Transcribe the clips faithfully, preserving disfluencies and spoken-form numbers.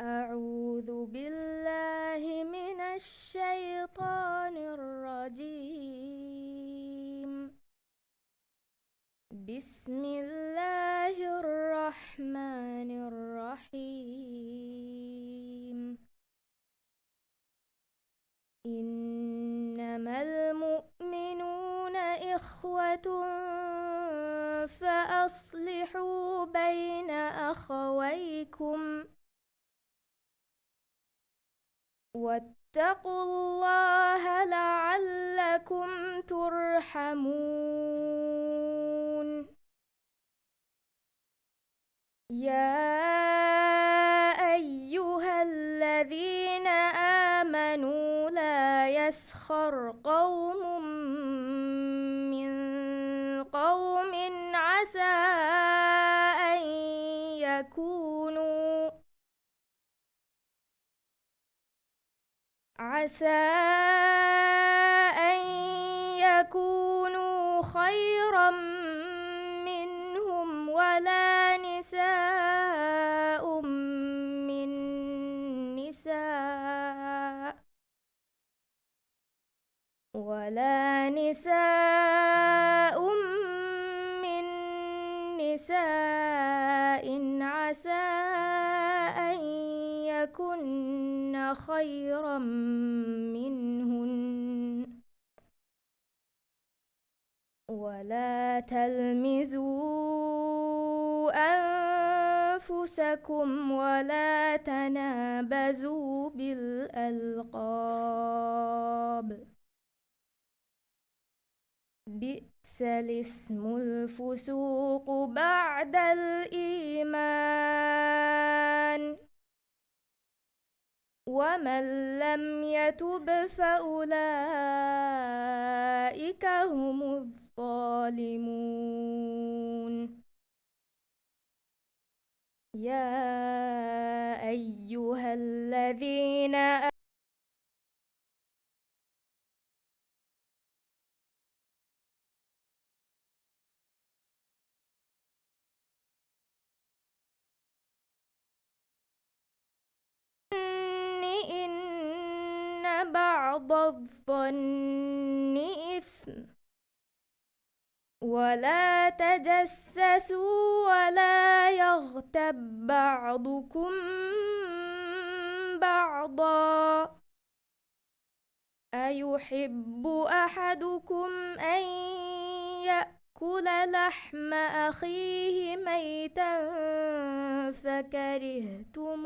أعوذ بالله من الشيطان الرجيم. بسم الله الرحمن الرحيم. إنما المؤمنون إخوة فأصلحوا بين أخويكم واتقوا الله لعلكم ترحمون. يا أيها الذين آمنوا لا يسخر قوم من قوم عسى أن يكونوا عسى أن يكونوا خيرا منهم ولا نساء من نساء ولا نساء من نساء عسى أن يكن خيرا منهن ولا تلمزوا أنفسكم ولا تنابزوا بالألقاب بئس الاسم الفسوق بعد الإيمان ومن لم يتب فأولئك هم الظالمون. يا أيها الذين إن بعض الظن إثم ولا تجسسوا ولا يغتب بعضكم بعضا أيحب أحدكم أن يأكل لحم أخيه ميتا فكرهتموه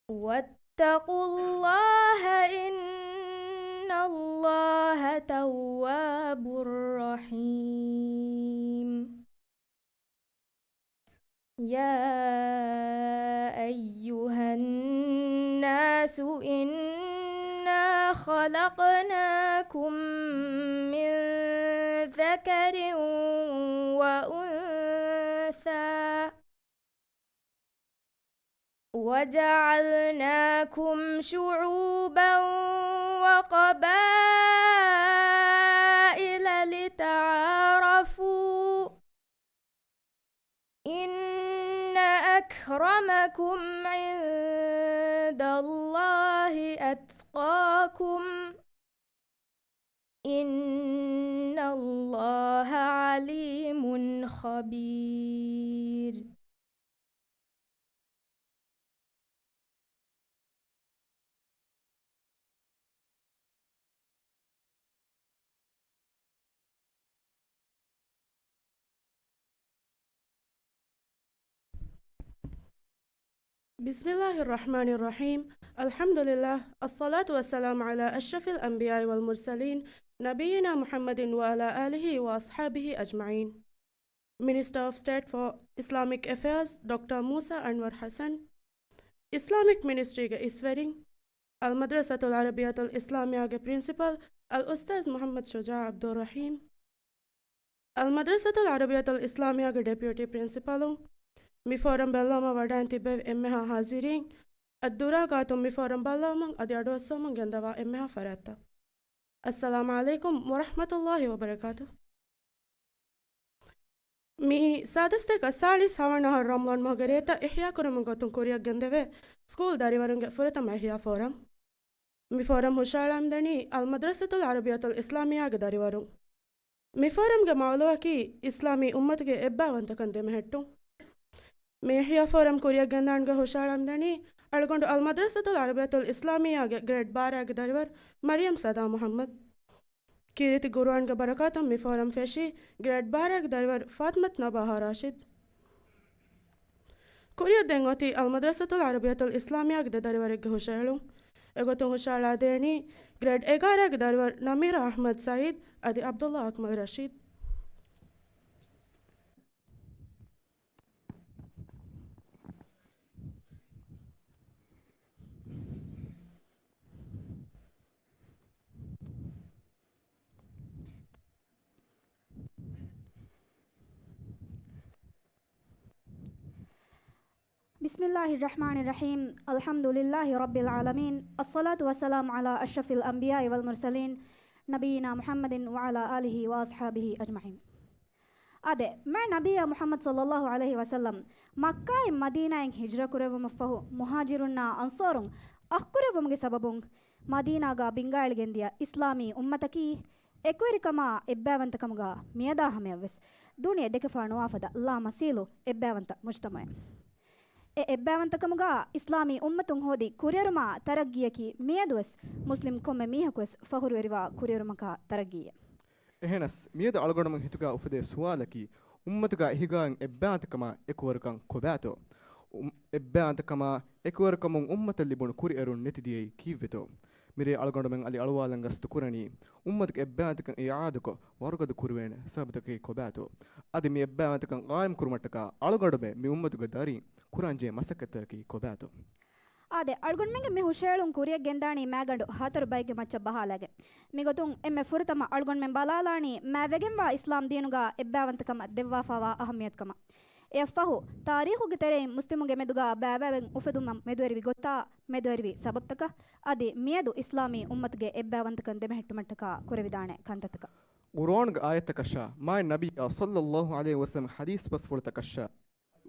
واتقوا الله إن الله تواب رحيم. يا أيها الناس إنا خلقناكم من ذكر وأنثى وجعلناكم شعوبا وقبائل لتعارفوا إن أكرمكم عند الله أتقاكم إن الله عليم خبير. بسم الله الرحمن الرحيم. الحمد لله. الصلاة والسلام على أشرف الأنبياء والمرسلين نبينا محمد وعلى آله وأصحابه أجمعين. Minister of State for Islamic Affairs ޑޮކްޓަރ މޫސާ އަންވަރު ޙަސަން، އިސްލާމިކް މިނިސްޓްރީގެ އިސްވެރިން، އަލްމަދްރަސަތުލް ޢަރަބިއްޔަތުލް އިސްލާމިއްޔާގެ ޕްރިންސިޕަލް އަލްއުސްތާޛް މުޙައްމަދު ޝުޖާޢު ޢަބްދުއްރަޙީމް، އަލްމަދްރަސަތުލް ޢަރަބިއްޔަތުލް އިސްލާމިއްޔާގެ ޑެޕިއުޓީ ޕްރިންސިޕަލުން، މި ފޯރަމް ބައްލަވަމަށް ވަޑައިން ތިއްބެވި އެންމެހާ ޙާޟިރީން، އައްދުރާ ގާތުން މި ފޯރަމް ބައްލަވަމުން އަދި އަޑުއައްސަވަމުން ގެންދަވާ އެންމެހާ ފަރާތްތައް. އައްސަލާމް ޢަލައިކުމް ވަރަޙްމަތުﷲި ވަބަރަކާތުހު. މިއީ ސާދަސްތޭކަ ސާޅީސް ހަވަނަ އަހަރު ރަމަޟާން މަހުގެ ރޭތައް އިޙްޔާކުރުމުގެ ގޮތުން ކުރިއަށް ގެންދެވޭ ސްކޫލް ދަރިވަރުންގެ ފުރަތަމަ އިޙްޔާ ފޯރަމް. މި ފޯރަމް ހުށައަޅަންދެނީ އަލްމަދްރަސަތުލް ޢަރަބިއްޔަތުލް އިސްލާމިއްޔާގެ ދަރިވަރުން. މި ފޯރަމްގެ މައުޟޫޢަކީ އިސްލާމީ އުއްމަތުގެ އެއްބާވަންތަކަން ދެމެހެއްޓުން. މި އިޙްޔާ ފޯރަމް ކުރިއަށް ގެންދާން ގޮތް ހުށައަޅަންދެނީ އަޅުގަނޑު އަލްމަދްރަސަތުލް ޢަރަބިއްޔަތުލް އިސްލާމިއްޔާގެ ގްރޭޑް ބާރައިގެ ދަރިވަރު މަރިޔަމް ސަދާ މުޙައްމަދު. ކީރިތި ޤުރުއާންގެ ބަރަކާތުން މި ފޯރަމް ފެށީ ގްރޭޑް ބާރައިގެ ދަރިވަރު ފާތިމަތު ނަބާހާ ރާޝިދު. ކުރިއަށް ދެން އޮތީ އަލްމަދްރަސަތުލް ޢަރަބިއްޔަތުލް އިސްލާމިއްޔާގެ ދެ ދަރިވަރެއްގެ ހުށަހެޅުން. އެގޮތުން ހުށައަޅާދޭނީ ގްރޭޑް އެގާރައިގެ ދަރިވަރު ނަމީރާ އަޙްމަދު ސަޢީދު އަދި ޢަބްދުﷲ އަކްމަލް ރަޝީދު. بسم الله الرحمن الرحيم. الحمد لله رب العالمين. الصلاة والسلام على أشرف الأنبياء والمرسلين، نبينا محمد وعلى آله وأصحابه أجمعين. އާދެ، މާތް ނަބިއްޔާ މުޙައްމަދު ޞައްލައްލާހު ޢަލައިހި ވަސައްލަމް މައްކާއިން މަދީނާއިން ހިޖްރަ ކުރެއްވުމަށްފަހު، މުހާޖިރުންނާ އަންޞާރުން އަޚްކުރެއްވުމުގެ ސަބަބުން، މަދީނާގާ ބިންގާއެޅިގެންދިޔަ އިސްލާމީ އުއްމަތަކީ، އެކުވެރިކަމާ އެއްބައިވަންތަކަމުގާ މިއަދާ ހަމަޔަށްވެސް ދުނިޔެ ދެކެފާ ނުވާފަދަ ލާމަސީލު އެއްބައިވަންތަ މުޖްތަމަޢެއް. އެ އެއްބައިވަންތަކަމުގާ އިސްލާމީ އުއްމަތުން ހޯދި ކުރިއެރުމާ ތަރައްގީއަކީ މިއަދުވެސް މުސްލިމް ކޮންމެ މީހަކުވެސް ފަޚުރުވެރިވާ ކުރިއެރުމަކާ ތަރައްގީއެއް. އެހެނަސް، މިއަދު އަޅުގަނޑުމެން ހިތުގާ އުފެދޭ ސުވާލަކީ، އުއްމަތުގާ އިހިގާއިން އެއްބައިވަންތަކަމާ އެކުވެރިކަން ކޮބާތޯ؟ އު-، އެއްބައިވަންތަކަމާ އެކުވެރިކަމުން އުއްމަތަށް ލިބުނު ކުރިއެރުން ނެތި ދިޔައީ ކީއްވެތޯ؟ މިރޭ އަޅުގަނޑުމެން އަލި އަޅުވާލަން ގަސްތު ކުރަނީ، އުއްމަތުގެ އެއްބައިވަންތަކަން އިޢާދަކޮށް ވަރުގަދަ ކުރުވޭނެ ސަބަބުތަކަކީ ކޮބާތޯ؟ އަދި މި އެއްބައިވަންތަކަން ޤާއިމް ކުރުމަށްޓަކާ އަޅުގަނޑުމެން މި އުއްމަތުގެ ދަރީން ކުރާންޖެހޭ މަސައްކަތްތަކަކީ ކޮބާތޯ؟ އާދެ، އަޅުގަނޑުމެންގެ މި ހުށައެޅުން ކުރިއަށް ގެންދާނީ މާގަނޑު ހަތަރު ބައެއްގެ މައްޗަށް ބަހާލައިގެން. މިގޮތުން އެންމެ ފުރަތަމަ އަޅުގަނޑުމެން ބަލާލާނީ މާތްވެގެންވާ އިސްލާމް ދީނުގާ އެއްބައިވަންތަކަމަށް ދެއްވާފާވާ އަހައްމިޔަތުކަމަށް. އެއަށްފަހު، ތާރީޚުގެ ތެރެއިން މުސްލިމުންގެ މެދުގާ ބައިބައިވެރިން އުފެދުމަށް މެދުވެރިވި ގޮތާ، މެދުވެރިވި ސަބަބުތަކަށް، އަދި މިއަދު އިސްލާމީ އުއްމަތުގެ އެއްބައިވަންތަކަން ދެމެހެއްޓުމަށްޓަކާ ކުރެވިދާނެ ކަންތައްތަކަށް. ޤުރުއާންގެ އާޔަތްތަކަށާ، މާތް ނަބިއްޔާ ޞައްލައްލާހު ޢަލައިހި ވަސައްލަމް ޙަދީޘް ބަސްފުޅުތަކަށާ،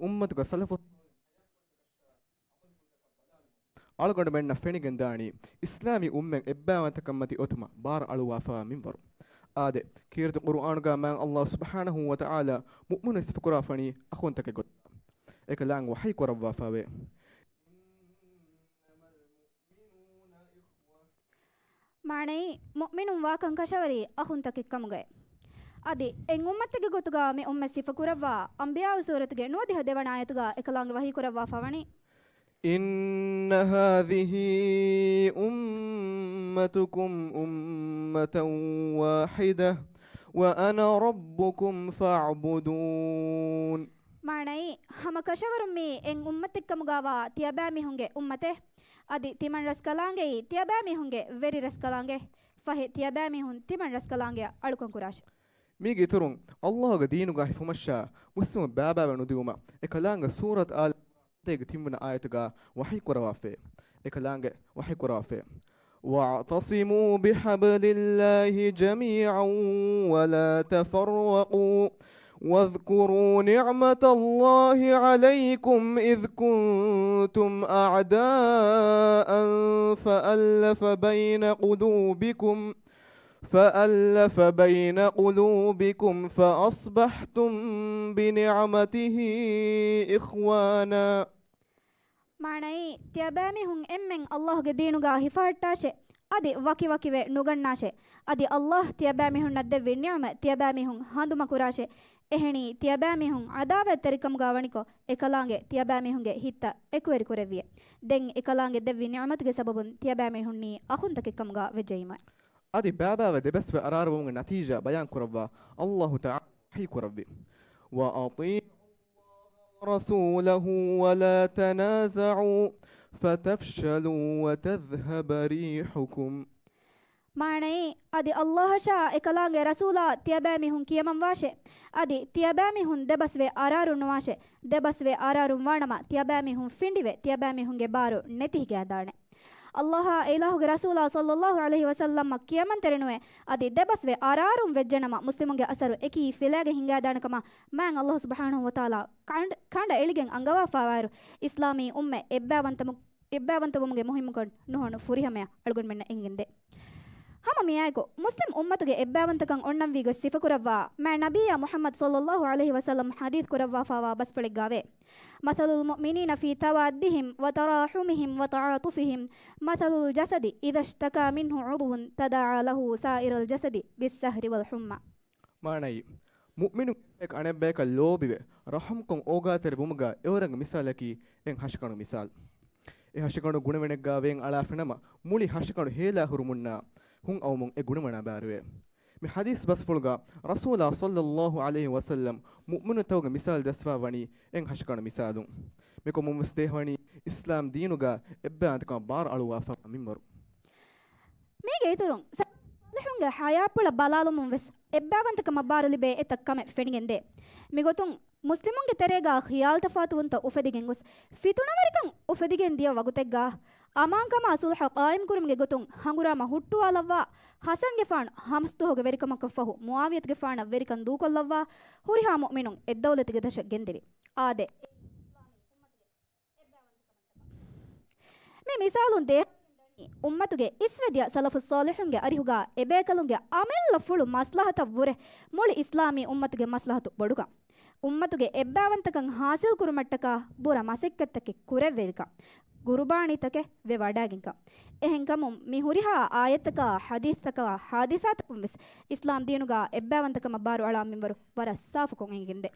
އުއްމަތުގެ ސަލަފު އަޅުގަނޑުމެންނަށް ފެނިގެންދާނީ، އިސްލާމީ އުއްމަތް އެއްބައިވަންތަކަންމަތި އޮތުމަށް ބާރަ އަޅުވާފައިވާ މިންވަރު. އާދެ، ކީރިތި ޤުރުއާނުގާ މާތް ﷲ ސުބްޙާނަހޫ ވަތަޢާލާ މުއުމިނުން ސިފަކުރާފަނީ އަޚުންތަކެއް ގޮތަށް. އެކަލާނގެ ވަޙީ ކުރައްވާފައިވޭ. މާނައީ، މުއުމިނުން ވާކަން ކަށަވަރީ އަޚުންތަކެއް ކަމުގައި. އަދި އެއް އުއްމަތެއްގެ ގޮތުގާ މި އުއްމަތް ސިފަކުރައްވާ އަންބިޔާއު ސޫރަތުގެ ނުވަދިހަ ދެވަނަ އާޔަތުގާ އެކަލާނގެ ވަޙީ ކުރައްވާފަ ވަނީ، إن هذه أمتكم أمة واحدة وأنا ربكم فاعبدون. މާނައީ، ހަމަ ކަށަވަރުން މީ އެއް އުއްމަތެއްކަމުގާވާ ތިޔަބައިމީހުންގެ އުއްމަތެއް. އަދި ތިމަން ރަސްކަލާނގެއީ ތިޔަބައިމީހުންގެ ވެރި ރަސްކަލާނގެ. ފަހެ ތިޔަބައިމީހުން ތިމަން ރަސްކަލާނގެއަށް އަޅުކަން ކުރާށެ. މީގެ އިތުރުން، ﷲ ގެ ދީނުގާ ހިފުމަށާ މުސްލިމުން ބައިބައިވެ ނުދިއުމަށް އެކަލާނގެ ސޫރަތު އާލް ޢިމްރާންގެ ތިންވަނަ އާޔަތުގާ ވަޙީ ކުރައްވާފައި. އެކަލާނގެ ވަޙީ ކުރައްވާފައި. واعتصموا بحبل الله جميعا ولا تفرقوا واذكروا نعمة الله عليكم إذ كنتم أعداء فألف بين قلوبكم فألف بين قلوبكم فأصبحتم بنعمته إخوانا. މާނައީ، ތިޔަބައިމީހުން އެންމެން ﷲ ގެ ދީނުގާ ހިފަހައްޓާށެ، އަދި ވަކިވަކިވެ ނުގަންނާށެ. އަދި ﷲ ތިޔަބައިމީހުންނަށް ދެއްވި ނިޢުމަތް ތިޔަބައިމީހުން ހަނދުމަކުރާށެ. އެހެނީ، ތިޔަބައިމީހުން ޢަދާވަތްތެރިކަމުގާ ވަނިކޮށް، އެކަލާނގެ ތިޔަބައިމީހުންގެ ހިތްތައް އެކުވެރިކުރެއްވިއެ. ދެން އެކަލާނގެ ދެއްވި ނިޢުމަތުގެ ސަބަބުން ތިޔަބައިމީހުންނީ އަޚުންތަކެއްކަމުގާ ވެއްޖައީމާ. އަދި ބައިބައިވެ ދެބަސްވެ އަރާރުވުމުގެ ނަތީޖާ ބަޔާން ކުރައްވާ ﷲ ތަޢާލާ ވަޙީ ކުރައްވި. وأطيعوا الله ورسوله ولا تنازعوا فتفشلوا وتذهب ريحكم. މާނައީ، އަދި ﷲ އަށާ އެކަލާނގެ ރަސޫލާ ތިޔަބައިމީހުން ކިޔަމަންވާށެ. އަދި ތިޔަބައިމީހުން ދެބަސްވެ އަރާރުން ނުވާށެ. ދެބަސްވެ އަރާރުން ވާނަމަ، ތިޔަބައިމީހުން ފިނޑިވެ، ތިޔަބައިމީހުންގެ ބާރު ނެތި ހިގައިދާނެ. އައްލާހާ އެ އިލާހުގެ ރަސޫލާ ޞައްލައްލާހު ޢަލައިހި ވަސައްލަމަށް ކިޔަމަންތެރިނުވެ، އަދި ދެބަސްވެ އަރާރުން ވެއްޖެނަމަ، މުސްލިމުންގެ އަސަރު އެކީ ފިލާގެ ހިންގާދާނެކަމަށް މާތް އައްލާހު ސުބްޙާނަހު ވަތަޢާލާ ކަނޑ-، ކަނޑައެޅިގެން އަންގަވާފާވާއިރު، އިސްލާމީ އުއްމަތް އެއްބައިވަންތަވުމުގެ މުހިއްމުކަން ނުހަނު ފުރިހަމަޔަށް އަޅުގަނޑުމެންނަށް އެނގިގެންދޭ. ހަމަ މިއާއެކު، މުސްލިމް އުއްމަތުގެ އެއްބައިވަންތަކަން އޮންނަންވީ ގޮތް ސިފަކުރައްވާ، މާތް ނަބިއްޔާ މުޙައްމަދު ޞައްލައްލާހު ޢަލައިހި ވަސައްލަމް ޙަދީޘް ކުރައްވާފާވާ ބަސްފުޅެއްގާވޭ. مَثَلُ الْمُؤْمِنِينَ فِي تَوَادِّهِمْ وَتَرَاحُمِهِمْ وَتَعَاطُفِهِمْ مَثَلُ الْجَسَدِ إِذَا اشْتَكَى مِنْهُ عُضْوٌ تَدَاعَى لَهُ سَائِرُ الْجَسَدِ بِالسَّهَرِ وَالْحُمَّى. މާނައީ، މުއުމިނުން އެކަން އަނެއްބަޔަކަށް ލޯބިވެ، ރަޙުމްކޮށް އޯގާތެރި ވުމުގަ އެވަރަށް މިސާލަކީ އެއް ހަށިކަނޑު މިސާލު. އެ ހަށިކަނޑު ގުނަވަނެއްގާ ވޭން އަޅާފިނަމަ، މުޅި ހަށިކަނޑު ހޭލާ ހުރުމުންނާ ހުން އައުމުން އެ ގުނަވަނާ ބާރުވޭ. މި ޙަދީޘް ބަސްފުޅުގަ ރަސޫލާ ޞައްލައްލާހު ޢަލައިހި ވަސައްލަމް މުއުމިނުތަކުގެ މިސާލު ދަސްވާ ވަނީ އެއް ހަށިކަނޑު މިސާލުން. މިކޮމުން ވެސް ދޭހަވަނީ އިސްލާމް ދީނުގަ އެއްބައިވަންތަކަމަށް ބާރު އަޅުއްވާފަ މިންވަރު. މީގެ އިތުރުން، ސަލަފު ޞާލިޙުންގެ ޙަޔާތްޕުޅަށް ބަލާލުމުން ވެސް އެއްބައިވަންތަކަމަށް ބާރު ލިބޭ އެތައް ކަމެއް ފެނިގެންދޭ. މިގޮތުން، މުސްލިމުންގެ ތެރޭގަ ޚިޔާލުތަފާތުވުންތައް އުފެދިގެން ގޮސް، ފިތުނަވެރިކަން އުފެދިގެން ދިޔަ ވަގުތެއްގަ، އަމާންކަމާ ޞުލްޙަ ޤާއިމްކުރުމުގެ ގޮތުން ހަނގުރާމަ ހުއްޓުވާލައްވާ، ޙަސަންގެފާނު ހަމަސްދުވަހުގެ ވެރިކަމަކަށްފަހު މުޢާވިޔަތުގެފާނަށް ވެރިކަން ދޫކޮށްލައްވާ، ހުރިހާ މުއުމިނުން އެއްދައުލަތުގެ ދަށަށް ގެންދެވި. އާދެ! މި މިސާލުން ދޭހަވެގެން ދަނީ، އުއްމަތުގެ އިސްވެ ދިޔަ ސަލަފުއް ޞާލިޙުންގެ އަރިހުގަ އެބޭކަލުންގެ އަމިއްލަ ފުޅު މަސްލަހަތަށް ވުރެ މުޅި އިސްލާމީ އުއްމަތުގެ މަސްލަހަތު ބޮޑުކަން. އުއްމަތުގެ އެއްބައިވަންތަކަން ޙާޞިލް ކުރުމަށްޓަކާ ބުރަ މަސައްކަތްތަކެއް ކުރެއްވެވިކަން. ގުރުބާނީތަކެއް ވެވަޑައިގެންކަން. އެހެންކަމުން މި ހުރިހާ އާޔަތްތަކާ ޙަދީޘްތަކާ ޙާދިސާތަކުން ވެސް އިސްލާމް ދީނުގަ އެއްބައިވަންތަކަމަށް ބާރު އަޅާ މިންވަރު ވަރަށް ސާފުކޮށް އެނގިގެންދޭ.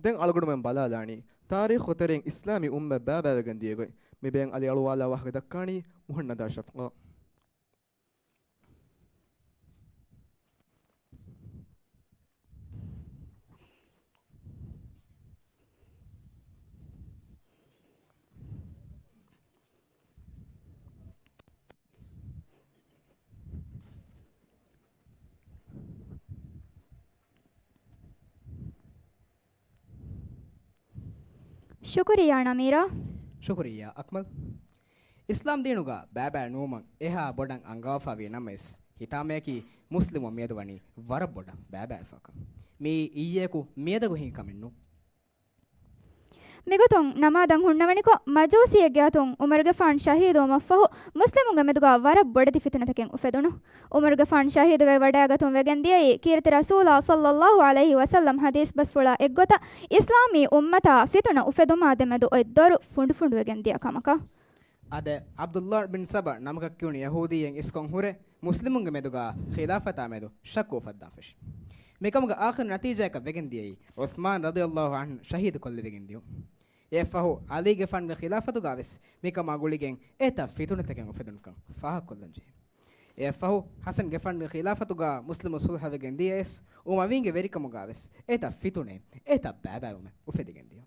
ދެން އަޅުގަނޑުމެން ބަލާލާނީ، ތާރީޚު ތެރެއިން އިސްލާމީ އުއްމަތް ބައިބައިވެގެން ދިޔަ ގޮތް. މި ބައިން އަލި އަޅުވާލާ ވާހަކަ ދައްކާނީ މުޙަންނަދާ ޝަފްޤާ. ޝުކުރިއްޔާ ނަމީރާ. ޝުކުރިއްޔާ އަކްމަލް. އިސްލާމް ދީނުގަ ބައިބައި ނުވުމަށް އެހާ ބޮޑަށް އަންގަވާފައިވީ ނަމަވެސް، ހިތާމަޔަކީ މުސްލިމުން މިއަދު ވަނީ ވަރަށް ބޮޑަށް ބައިބައިވެފަކަން. މިއީ އިއްޔެއަކު މިއަދަކު ހިނގި ކަމެއް ނޫން. މިގޮތުން ނަމާދަށް ހުންނަވަނިކޮށް، މަޖޫސީއެއްގެ އަތުން ޢުމަރުގެފާނު ޝަހީދުވުމަށްފަހު، މުސްލިމުންގެ މެދުގަ ވަރަށް ބޮޑެތި ފިތުނަތަކެއް އުފެދުނު. ޢުމަރުގެފާނު ޝަހީދުވެ ވަޑައިގަތުން ވެގެންދިޔައީ، ކީރިތި ރަސޫލާ ޞައްލައްލާހު ޢަލައިހި ވަސައްލަމް ޙަދީޘް ބަސްފުޅާ އެއްގޮތަށް، އިސްލާމީ އުއްމަތާ ފިތުނަ އުފެދުމާ ދެމެދު އޮތް ދޮރު ފުނޑުފުނޑުވެގެން ދިޔަ ކަމަކަށް. އާދެ، ޢަބްދުﷲ ބިން ސަބަ ނަމަކަށް ކިޔުނު ޔަހޫދީއެއް އިސްކޮށް ހުރެ، މުސްލިމުންގެ މެދުގަ ޚިލާފަތާ މެދު ޝައްކު އުފައްދާން ފެށި. މިކަމުގެ އާޚިރު ނަތީޖާއަކަށް ވެގެން ދިޔައީ، ޢުޘްމާން ރަޟިޔަﷲ ޢަންހު ޝަހީދު ކޮށްލެވިގެން ދިޔުން. އެއަށްފަހު ޢަލީގެފާނުގެ ޚިލާފަތުގަ ވެސް މިކަމާ ގުޅިގެން އެތައް ފިތުނަތަކެއް އުފެދުނުކަން ފާހަގަކޮށްލަން ޖެހޭ. އެއަށްފަހު ޙަސަންގެފާނުގެ ޚިލާފަތުގަ މުސްލިމުން ޞުލްޙަވެގެން ދިޔަޔަސް، އުމަވީންގެ ވެރިކަމުގަ ވެސް އެތައް ފިތުނައެއް، އެތައް ބައިބައިވުމެއް އުފެދިގެން ދިޔަ.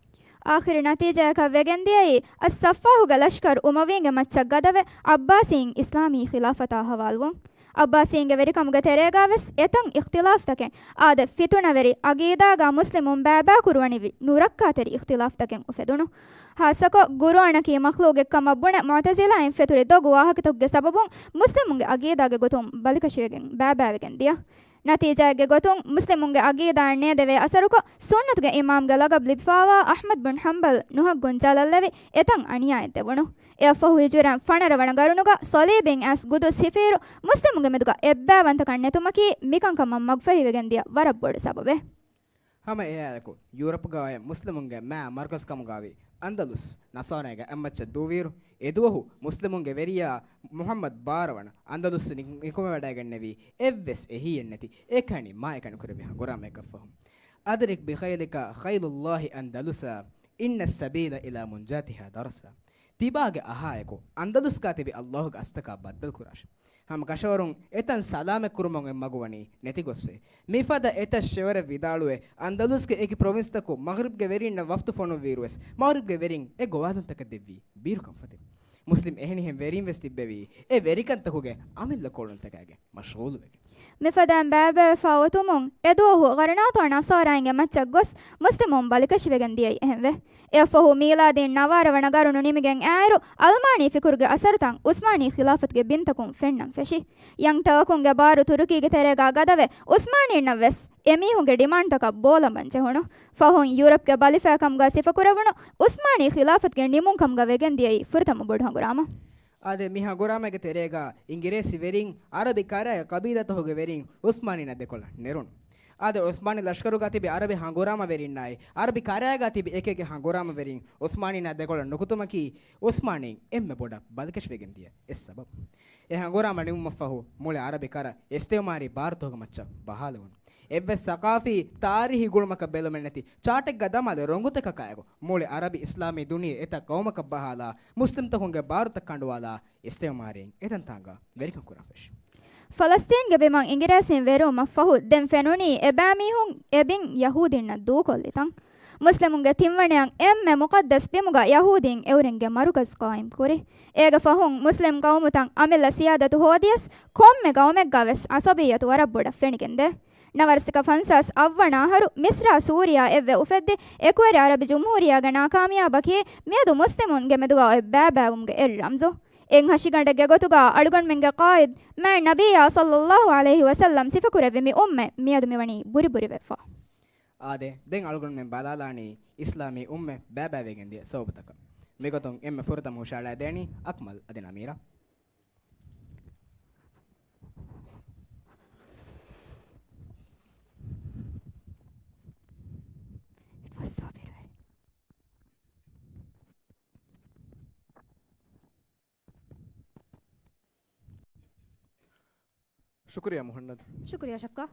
އާޚިރު ނަތީޖާއަކަށް ވެގެންދިޔައީ، އައްޞައްފާހުގެ ލަޝްކަރު އުމަވީންގެ މައްޗަށް ގަދަވެ، ޢައްބާސީން އިސްލާމީ ޚިލާފަތާ ހަވާލުވުން. ޢައްބާސީންގެ ވެރިކަމުގެ ތެރޭގަ ވެސް އެތައް އިޚްތިލާފްތަކެއް، އާދެ، ފިތުނަވެރި އަގީދާގަ މުސްލިމުން ބައިބައިކުރުވަނިވި ނުރައްކާތެރި އިޚްތިލާފްތަކެއް އުފެދުނު. ހާއްސަކޮށް، ގުރުއާނަކީ މަޚްލޫގެއްކަމަށް ބުނެ މުޢުތަޒިލާއިން ފެތުރި ދޮގު ވާހަކަތަކުގެ ސަބަބުން މުސްލިމުންގެ އަގީދާގެ ގޮތުން ބަލިކަށިވެގެން ބައިބައިވެގެން ދިޔަ. ނަތީޖާއެއްގެ ގޮތުން، މުސްލިމުންގެ އަގީދާއަށް ނޭދެވޭ އަސަރުކޮށް، ސުންނަތުގެ އިމާމްގެ ލަގަބް ލިބިފާވާ އަޙްމަދު ބިން ޙަންބަލް ނުހައްގުން ޖަލަށްލެވި އެތަން އަނިޔާއެއް ދެވުނު. އެއަށްފަހު ހިޖުރަ ފަނަރަ ވަނަ ގަރުނުގަ ޞަލީބީން އައިސް ގުދުސް ހިފިއިރު، މުސްލިމުންގެ މެދުގަ އެއްބައިވަންތަކަން ނެތުމަކީ މިކަންކަމަށް މަގުފަހިވެގެން ދިޔަ ވަރަށް ބޮޑު ސަބަބެއް. ހަމަ އެއާއެކު، ޔޫރަޕްގަ އޮތް މުސްލިމުންގެ މާ މަރުކަޒް ކަމުގައިވި އަންދަލުސް ނަޞާރާގެ އެއްމައްޗަށް ދޫވިއިރު، އެދުވަހު މުސްލިމުންގެ ވެރިޔާ މުޙައްމަދު ބާރަ ވަނަ އަންދަލުސް ނި-، ނިކުމެވަޑައިގެންނެވީ އެއްވެސް އެހީއެއްނެތި އެކަނި މާ އެކަނި ކުރެއްވި ހަނގުރާމައަކަށްފަހު. أدرك بخيلك خيل الله أندلسا، إن السبيل إلى منجاتها درسا. ތިބާގެ އަހާއެކު އަންދަލުސްގަ ތިބި އައްލާހުގެ އަސްތަކާ ބައްދަލުކުރާށެ. ހަމަ ކަށަވަރުން އެތަން ސަލާމަތް ކުރުމަށް އެއް މަގު ވަނީ ނެތިގޮސްވޭ. މިފަދަ އެތައް ޝެވަރެއް ވިދާޅުވެ، އަންދަލުސްގެ އެކި ޕްރޮވިންސްތަކުން މަޣްރިބްގެ ވެރިންނަށް ވަފްދު ފޮނުއްވިއިރުވެސް، މަޣްރިބްގެ ވެރިން އެ ގޮވާލުންތަކަށް ދެއްވީ ބީރުކަންފަތެއް. މުސްލިމް އެހެނިހެން ވެރީން ވެސް ތިއްބެވީ، އެ ވެރިކަންތަކުގެ އަމިއްލަ ކޮޅުންތަކާގެ މަޝްޣޫލުވެގެން. މިފަދައިން ބައިބައިވެފަ އޮތުމުން، އެދުވަހު ގަރަނާތޯ ނަޞާރާއިންގެ މައްޗަށް ގޮސް، މުސްލިމުން ބަލިކަށިވެގެން ދިޔައީ އެހެންވެ. އެއަށްފަހު މީލާދީން ނަވާރަ ވަނަ ގަރުނު ނިމިގެން އާއިރު، އަލްމާނީ ފިކުރުގެ އަސަރުތައް ޢުސްމާނީ ޚިލާފަތުގެ ބިންތަކުން ފެންނަން ފެށި. ޔަންގް ޓާކުންގެ ބާރު ތުރުކީގެ ތެރޭގަ ގަދަވެ، ޢުސްމާނީންނަށް ވެސް އެމީހުންގެ ޑިމާންޑްތަކަށް ބޯލަނބަން ޖެހުނު. ފަހުން ޔޫރަޕްގެ ބަލިފަޔަކަމުގަ ސިފަކުރެވުނު ޢުސްމާނީ ޚިލާފަތުގެ ނިމުންކަމުގަ ވެގެންދިޔައީ ފުރަތަމަ ބޮޑު ހަނގުރާމަ. އާދެ، މި ހަނގުރާމައިގެ ތެރޭގަ އިނގިރޭސި ވެރިން އަރަބި ކަރައި ޤަބީލާތަކުގެ ވެރިން ޢުސްމާނީންނަށް ދެކޮޅަށް ނެރުނު. އާދެ، ޢުސްމާނީ ލަޝްކަރުގަ ތިބި އަރަބި ހަނގުރާމަވެރިންނާއި އަރަބި ކަރައިގަ ތިބި އެކިއެކި ހަނގުރާމަވެރިން ޢުސްމާނީންނާ ދެކޮޅަށް ނުކުތުމަކީ، ޢުސްމާނީން އެންމެ ބޮޑަށް ބަލިކަށިވެގެން ދިޔަ އެއް ސަބަބު. އެ ހަނގުރާމަ ނިމުމަށްފަހު، މުޅި އަރަބި ކަރަ އިސްތިޢުމާރީ ބާރުތަކުގެ މައްޗަށް ބަހާލެވުނު. އެއްވެސް ސަޤާފީ، ތާރީހީ ގުޅުމަކަށް ބެލުމެއް ނެތި، ޗާޓެއްގަ ދަމާލި ރޮނގުތަކަކާއެކު، މުޅި އަރަބި އިސްލާމީ ދުނިޔެ އެތައް ޤައުމަކަށް ބަހާލާ، މުސްލިމްތަކުންގެ ބާރުތައް ކަނޑުވާލާ، އިސްތިޢުމާރީން އެތަންތާނގަ ވެރިކަން ކުރަން ފެށި. ފަލަސްތީންގެ ބިމަށް އިނގިރޭސިން ވެރިވުމަށްފަހު، ދެން ފެނުނީ އެބައިމީހުން އެ ބިން ޔަހޫދީންނަށް ދޫކޮށްލިތަން. މުސްލިމުންގެ ތިންވަނައަށް އެންމެ މުޤައްދަސް ބިމުގަ ޔަހޫދީން އެއުރެންގެ މަރުކަޒް ޤާއިމް ކުރި. އޭގެ ފަހުން މުސްލިމް ޤައުމުތައް އަމިއްލަ ސިޔާދަތު ހޯދިޔަސް، ކޮންމެ ޤައުމެއްގަ ވެސް ޢަޞަބިއްޔަތު ވަރަށް ބޮޑަށް ފެނިގެންދޭ. ނަވާރަ ސަތޭކަ ފަންސާސް އަށް ވަނަ އަހަރު މިޞްރާ ސޫރިޔާ އެއްވެ އުފެއްދި އެކުވެރި އަރަބި ޖުމްހޫރިއްޔާގެ ނާކާމިޔާބަކީ މިއަދު މުސްލިމުންގެ މެދުގަ އޮތް ބައިބައިވުމުގެ އެއް ރަމްޒު. އެއް ހަށިގަނޑެއްގެ ގޮތުގަ އަޅުގަނޑުމެންގެ ޤާއިދު މާތް ނަބިއްޔާ ޞައްލައްލާހު ޢަލައިހި ވަސައްލަމް ސިފަކުރެއްވި މި އުއްމަތް މިއަދު މިވަނީ ބުރިބުރިވެފަ. އާދެ، ދެން އަޅުގަނޑު މި ބަލާލާނީ އިސްލާމީ އުއްމަތް ބައިބައިވެގެން ދިޔަ ސަބަބުތަކަށް. މިގޮތުން އެންމެ ފުރަތަމަ ހުށައަޅައިދޭނީ އަކްމަލް އަދި ނަމީރާ. ޝުކުރިއްޔާ މުހަންނަދު. ޝުކުރިއްޔާ ޝަފްޤާ.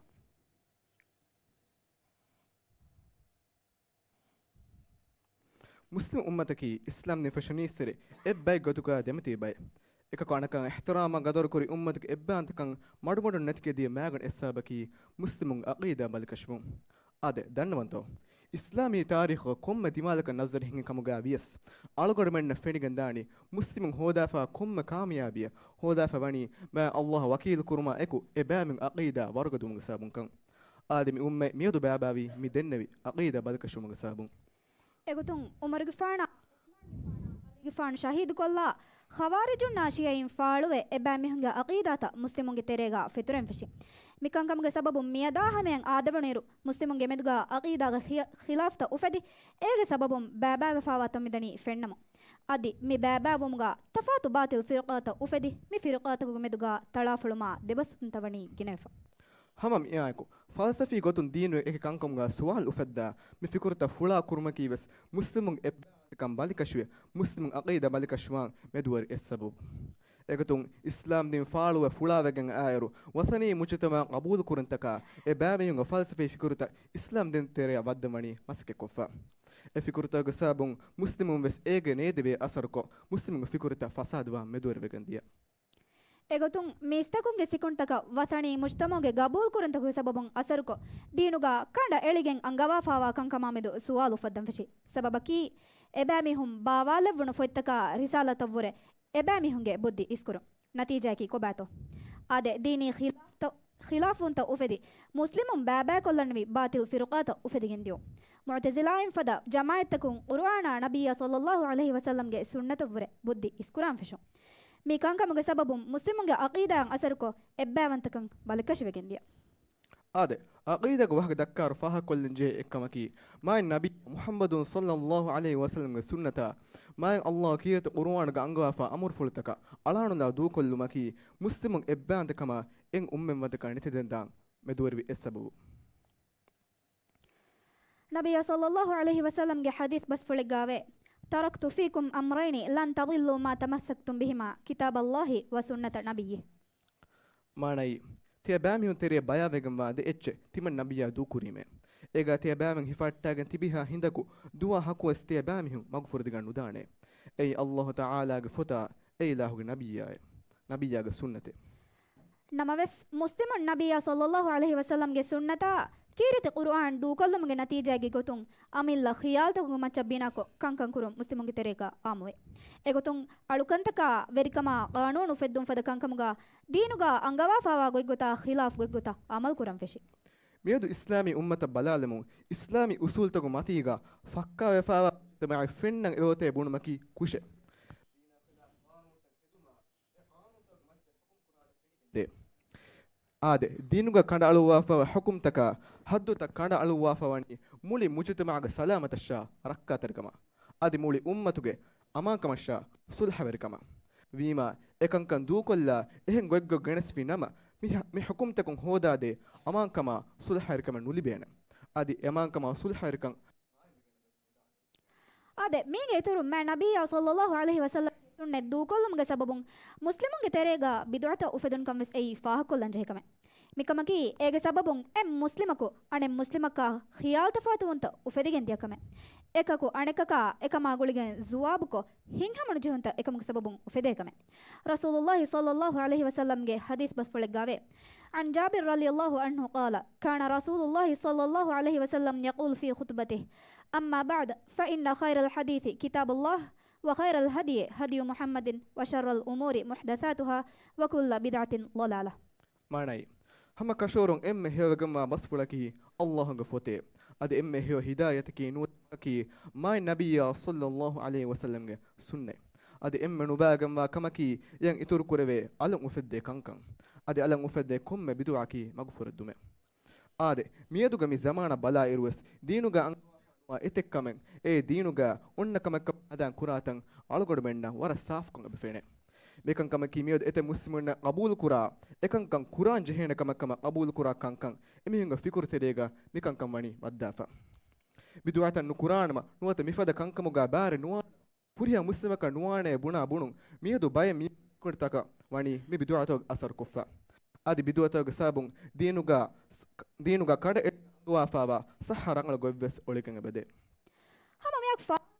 މުސްލިމް އުއްމަތަކީ އިސްލާމް ދީން ފެށުނީއްސުރެ އެއްބައެއް ގޮތުގަ ދެމަތީ ބައެއް. އެކަކު އަނެކަށް އިޙްތިރާމާ ގަދަރުކުރި އުއްމަތުގެ އެއްބައިވަންތަކަން މަޑުމަޑުން ނެތިކެ ދިޔަ މައިގަނޑު އެއް ސަބަބަކީ މުސްލިމުން ޢަޤީދާ ބަލިކަށިވުން. އާދެ، ދަންނަވަންތޯ؟ އިސްލާމީ ތާރީޚުގަ ކޮންމެ ދިމާލަކަށް ނަޒަރެއް ހިނގި ކަމުގަ ވިޔަސް، އަޅުގަނޑުމެންނަށް ފެނިގެންދާނީ މުސްލިމުން ހޯދާފާ ކޮންމެ ކާމިޔާބީއެއް ހޯދާފަ ވަނީ މާތް ﷲ އާ ވަކީލު ކުރުމާ އެކު އެބައިމީހުން ޢަޤީދާ ވަރުގަދަވުމުގެ ސަބަބުންކަން. އާދެ، މި އުއްމަތް މިއަދު ބައިބައިވީ މި ދެންނެވި ޢަޤީދާ ބަލިކަށިވުމުގެ ސަބަބުން. އެގޮތުން ޢުމަރުގެފާނާ ގެފާނު ޝަހީދުކޮށްލާ، ޚަވާރިޖުންނާ ޝިޔަޢީން ފާޅުވެ، އެބައިމީހުންގެ ޢަޤީދާތައް މުސްލިމުންގެ ތެރޭގަ ފެތުރެން ފެށި. މިކަންކަމުގެ ސަބަބުން މިއަދާ ހަމަޔަށް އާދެވުނުއިރު، މުސްލިމުންގެ މެދުގަ ޢަޤީދާގެ ޚިޔަ-، ޚިލާފްތައް އުފެދި، އޭގެ ސަބަބުން ބައިބައިވެފާވާތަން މިދަނީ ފެންނަމުން. އަދި މި ބައިބައިވުމުގަ ތަފާތު ބާޠިލް ފިރުޤާތައް އުފެދި، މި ފިރުޤާތަކުގެ މެދުގަ ތަޅާފޮޅުމާ ދެބަސްވުންތައް ވަނީ ގިނަވެފަ. ހަމަ މިއާއެކު، ފަލްސަފީ ގޮތުން ދީނުގެ އެކި ކަންކަމުގަ ސުވާލު އުފައްދާ، މި ފިކުރުތައް ފުޅާ ކުރުމަކީ ވެސް މުސްލިމުން އެއްބައިވަންތަކަން ބަލިކަށިވެ، މުސްލިމުން ޢަޤީދާ ބަލިކަށުވާން މެދުވެރި އެއް ސަބަބު. އެގޮތުން އިސްލާމް ދީން ފާޅުވެ ފުޅާވެގެން އާއިރު، ވަޠަނީ މުޖުތަމަޢަށް ޤަބޫލު ކުރުންތަކާ، އެބައިމީހުންގެ ފަލްސަފީ ފިކުރުތައް އިސްލާމް ދީން ތެރެއަށް ވައްދަން ވަނީ މަސައްކަތްކޮށްފަ. އެ ފިކުރުތަކުގެ ސަބަބުން މުސްލިމުން ވެސް އޭގެ ނޭދެވޭ އަސަރުކޮށް، މުސްލިމުންގެ ފިކުރުތައް ފަސާދަވާން މެދުވެރިވެގެން ދިޔަ. އެގޮތުން މި އިސްތަކުންގެ ސިކުނޑިތަކަށް ވަޠަނީ މުޖްތަމަޢުގެ ގަބޫލުކުރުންތަކުގެ ސަބަބުން އަސަރުކޮށް، ދީނުގަ ކަނޑައެޅިގެން އަންގަވާފާވާ ކަންކަމާ މެދު ސުވާލު އުފައްދަން ފެށި. ސަބަބަކީ، އެބައިމީހުން ބާވާލެއްވުނު ފޮތްތަކާ ރިސާލާތައްވުރެ އެބައިމީހުންގެ ބުއްދި އިސްކުރުން. ނަތީޖާއަކީ ކޮބާތޯ؟ އާދެ، ދީނީ ޚިލާފްތައް، ޚިލާފުންތައް އުފެދި، މުސްލިމުން ބައިބައިކޮށްލަންވީ ބާޠިލް ފިރުޤާތައް އުފެދިގެން ދިޔުން. މުޢުތަޒިލާއިން ފަދަ ޖަމާޢަތްތަކުން ޤުރުއާނާ ނަބިއްޔާ ޞައްލައްލާހު ޢަލައިހި ވަސައްލަމްގެ ސުންނަތަށްވުރެ ބުއްދި އިސްކުރާން ފެށުން. މި ކަންކަމުގެ ސަބަބުން މުސްލިމުންގެ ޢަޤީދާއަށް އަސަރުކޮށް، އެއްބައިވަންތަކަން ބަލިކަށިވެގެން ދިޔަ. އާދެ، ޢަޤީދާގެ ވާހަކަ ދައްކާއިރު ފާހަގަކޮށްލަން ޖެހޭ އެއްކަމަކީ، މާތް ނަބިއްޔާ މުޙައްމަދު ޞައްލައްލާހު ޢަލައިހި ވަސައްލަމްގެ ސުންނަތާ، މާތް ﷲ ކީރިތި ޤުރުއާނުގަ އަންގަވާފާ އަމުރުފުޅުތަކަށް އަޅާނުލާ ދޫކޮށްލުމަކީ، މުސްލިމުން އެއްބައިވަންތަކަމާ އެއް އުއްމަތްވަންތަކަން ނެތިދެންދާން މެދުވެރިވި އެއް ސަބަބު. ނަބިއްޔާ ޞައްލައްލާހު ޢަލައިހި ވަސައްލަމްގެ ޙަދީޘް ބަސްފުޅެއްގައިވޭ، "تركت فيكم أمرين لن تضلوا ما تمسكتم بهما كتاب الله وسنة نبيه." މާނައީ، ތިޔަބައިމީހުން ތެރެއަށް ބަޔާންވެގެންވާ ދެ އެއްޗެއް ތިމަން ނަބިއްޔާ ދޫކުރީމޭ. އޭގަ ތިޔަބައިމީހުން ހިފަހައްޓާގެން ތިބިހާ ހިނދަކު ދުވާ ހަކުވެސް ތިޔަބައިމީހުން މަގުފުރެދިގަން ނުދާނެ. އެއީ ﷲ ތަޢާލާގެ ފޮތާ، އެ އިލާހުގެ ނަބިއްޔާއޭ، ނަބިއްޔާގެ ސުންނަތޭ. ނަމަވެސް، މުސްލިމުން ނަބިއްޔާ ޞައްލައްލާހު ޢަލައިހި ވަސައްލަމްގެ ސުންނަތާ ކީރިތި ޤުރުއާން ދޫކޮށްލުމުގެ ނަތީޖާއެއްގެ ގޮތުން އަމިއްލަ ޚިޔާލުތަކުގެ މައްޗަށް ބިނާކޮށް ކަންކަން ކުރުން މުސްލިމުންގެ ތެރޭގަ އާއްމުވޭ. އެގޮތުން އަޅުކަންތަކާ ވެރިކަމާ ޤާނޫނު އުފެއްދުން ފަދަ ކަންކަމުގަ ދީނުގަ އަންގަވާފާވާ ގޮތްގޮތާ ޚިލާފް ގޮތްގޮތަށް ޢަމަލު ކުރަން ފެށި. މިއަދު އިސްލާމީ އުއްމަތަށް ބަލާލަމުން އިސްލާމީ އުސޫލުތަކުގެ މަތީގަ ފައްކާވެފާވާ މުޖްތަމަޢެއް ފެންނަން އެބައޮތޭ ބުނުމަކީ ކުށެއް. ދޭ. އާދެ، ދީނުގަ ކަނޑައަޅުއްވާފައިވާ ޙުކުމްތަކާ ޙައްދުތައް ކަނޑައަޅުއްވާފަ ވަނީ މުޅި މުޖުތަމަޢުގެ ސަލާމަތަށާ ރައްކާތެރިކަމަށް، އަދި މުޅި އުއްމަތުގެ އަމާންކަމަށާ ޞުލްޙަވެރިކަމަށް. ވީމާ، އެކަންކަން ދޫކޮށްލާ އެހެން ގޮތްގޮތް ގެނެސްފި ނަމަ، މި ޙަ-، މި ޙުކުމްތަކުން ހޯދާދޭ އަމާންކަމާ ޞުލްޙަވެރިކަމެއް ނުލިބޭނެ. އަދި އެ އަމާންކަމާ ޞުލްޙަވެރިކަން އާދެ، މީގެ އިތުރުން މާތް ނަބިއްޔާ ޞައްލައްލާހު ޢަލައިހި ވަސައްލަމްގެ ސުންނަތް ދޫކޮށްލުމުގެ ސަބަބުން މުސްލިމުންގެ ތެރޭގަ ބިދުޢަތައް އުފެދުންކަން ވެސް އެއީ ފާހަގަކޮށްލަން ޖެހޭ ކަމެއް. މިކަމަކީ، އޭގެ ސަބަބުން އެއް މުސްލިމަކު އަނެއް މުސްލިމަކާ ޚިޔާލުތަފާތުވުންތައް އުފެދިގެން ދިޔަ ކަމެއް. އެކަކު އަނެކަކާ އެކަމާ ގުޅިގެން ޒުވާބުކޮށް، ހިތްހަމަނުޖެހުންތައް އެކަމުގެ ސަބަބުން އުފެދޭ ކަމެއް. ރަސޫލުއްލާހި ޞައްލައްލާހު ޢަލައިހި ވަސައްލަމްގެ ޙަދީޘް ބަސްފުޅެއްގައިވޭ، عن جابر رضي الله عنه قال، كان رسول الله صلى الله عليه وسلم يقول في خطبته، أما بعد، فإن خير الحديث كتاب الله، وخير الهدي هدي محمد، وشر الأمور محدثاتها، وكل بدعة ضلالة. މާނައީ، ހަމަ ކަށަވަރުން އެންމެ ހެޔޮވެގެންވާ ބަސްފުޅަކީ ﷲ ގެ ފޮތޭ. އަދި އެންމެ ހެޔޮ ހިދާޔަތަކީ ނުވަތަކީ މާތް ނަބިއްޔާ ޞައްލައްލާހު ޢަލައިހި ވަސައްލަމްގެ ސުންނަތް. އަދި އެންމެ ނުބައިގެންވާ ކަމަކީ އެއަށް އިތުރު ކުރެވޭ އަލުން އުފެއްދޭ ކަންކަން. އަދި އަލަށް އުފެއްދޭ ކޮންމެ ބިދުޢަކީ މަގުފުރެއްދުމެއް. އާދެ، މިއަދުގެ މި ޒަމާނަށް ބަލާއިރުވެސް ދީނުގަ އަންގަވާފައިވާ އެތެއް ކަމެއް، އެ ދީނުގަ އޮންނަ ކަމެއްކަމަށް ހަދާން ކުރާތަން އަޅުގަނޑުމެންނަށް ވަރަށް ސާފުކޮށް އެބަ ފެނޭ. މިކަންކަމަކީ މިއަދު އެތައް މުސްލިމުންނަށް ޤަބޫލުކުރާ، އެކަންކަން ކުރާން ޖެހޭނެ ކަމެއް ކަމަށް ޤަބޫލުކުރާ ކަންކަން އެމީހުންގެ ފިކުރު ތެރޭގަ މިކަންކަން ވަނީ ވައްދާފަ. ބިދުޢަތައް ނުކުރާނަމަ ނުވަތަ މިފަދަ ކަންކަމުގަ ބާރެއް ނުވާނަމަ ފުރިހަމަ މުސްލިމަކަށް ނުވާނޭ ބުނާ ބުނުން މިއަދު ބައެއް މީހުން ތަކަށް ވަނީ މި ބިދުޢަތަކުގެ އަސަރު ކޮށްފަ. އަދި ބިދުޢަތަކުގެ ސަބަބުން ދީނުގަ، ދީނުގަ ކަނޑައެޅި އަންގަވާފައިވާ ސައްހަ ރަނގަޅު ގޮތްވެސް އޮޅިގެން އެބަދޭ. ހަމަ މިއަކު ފާ-،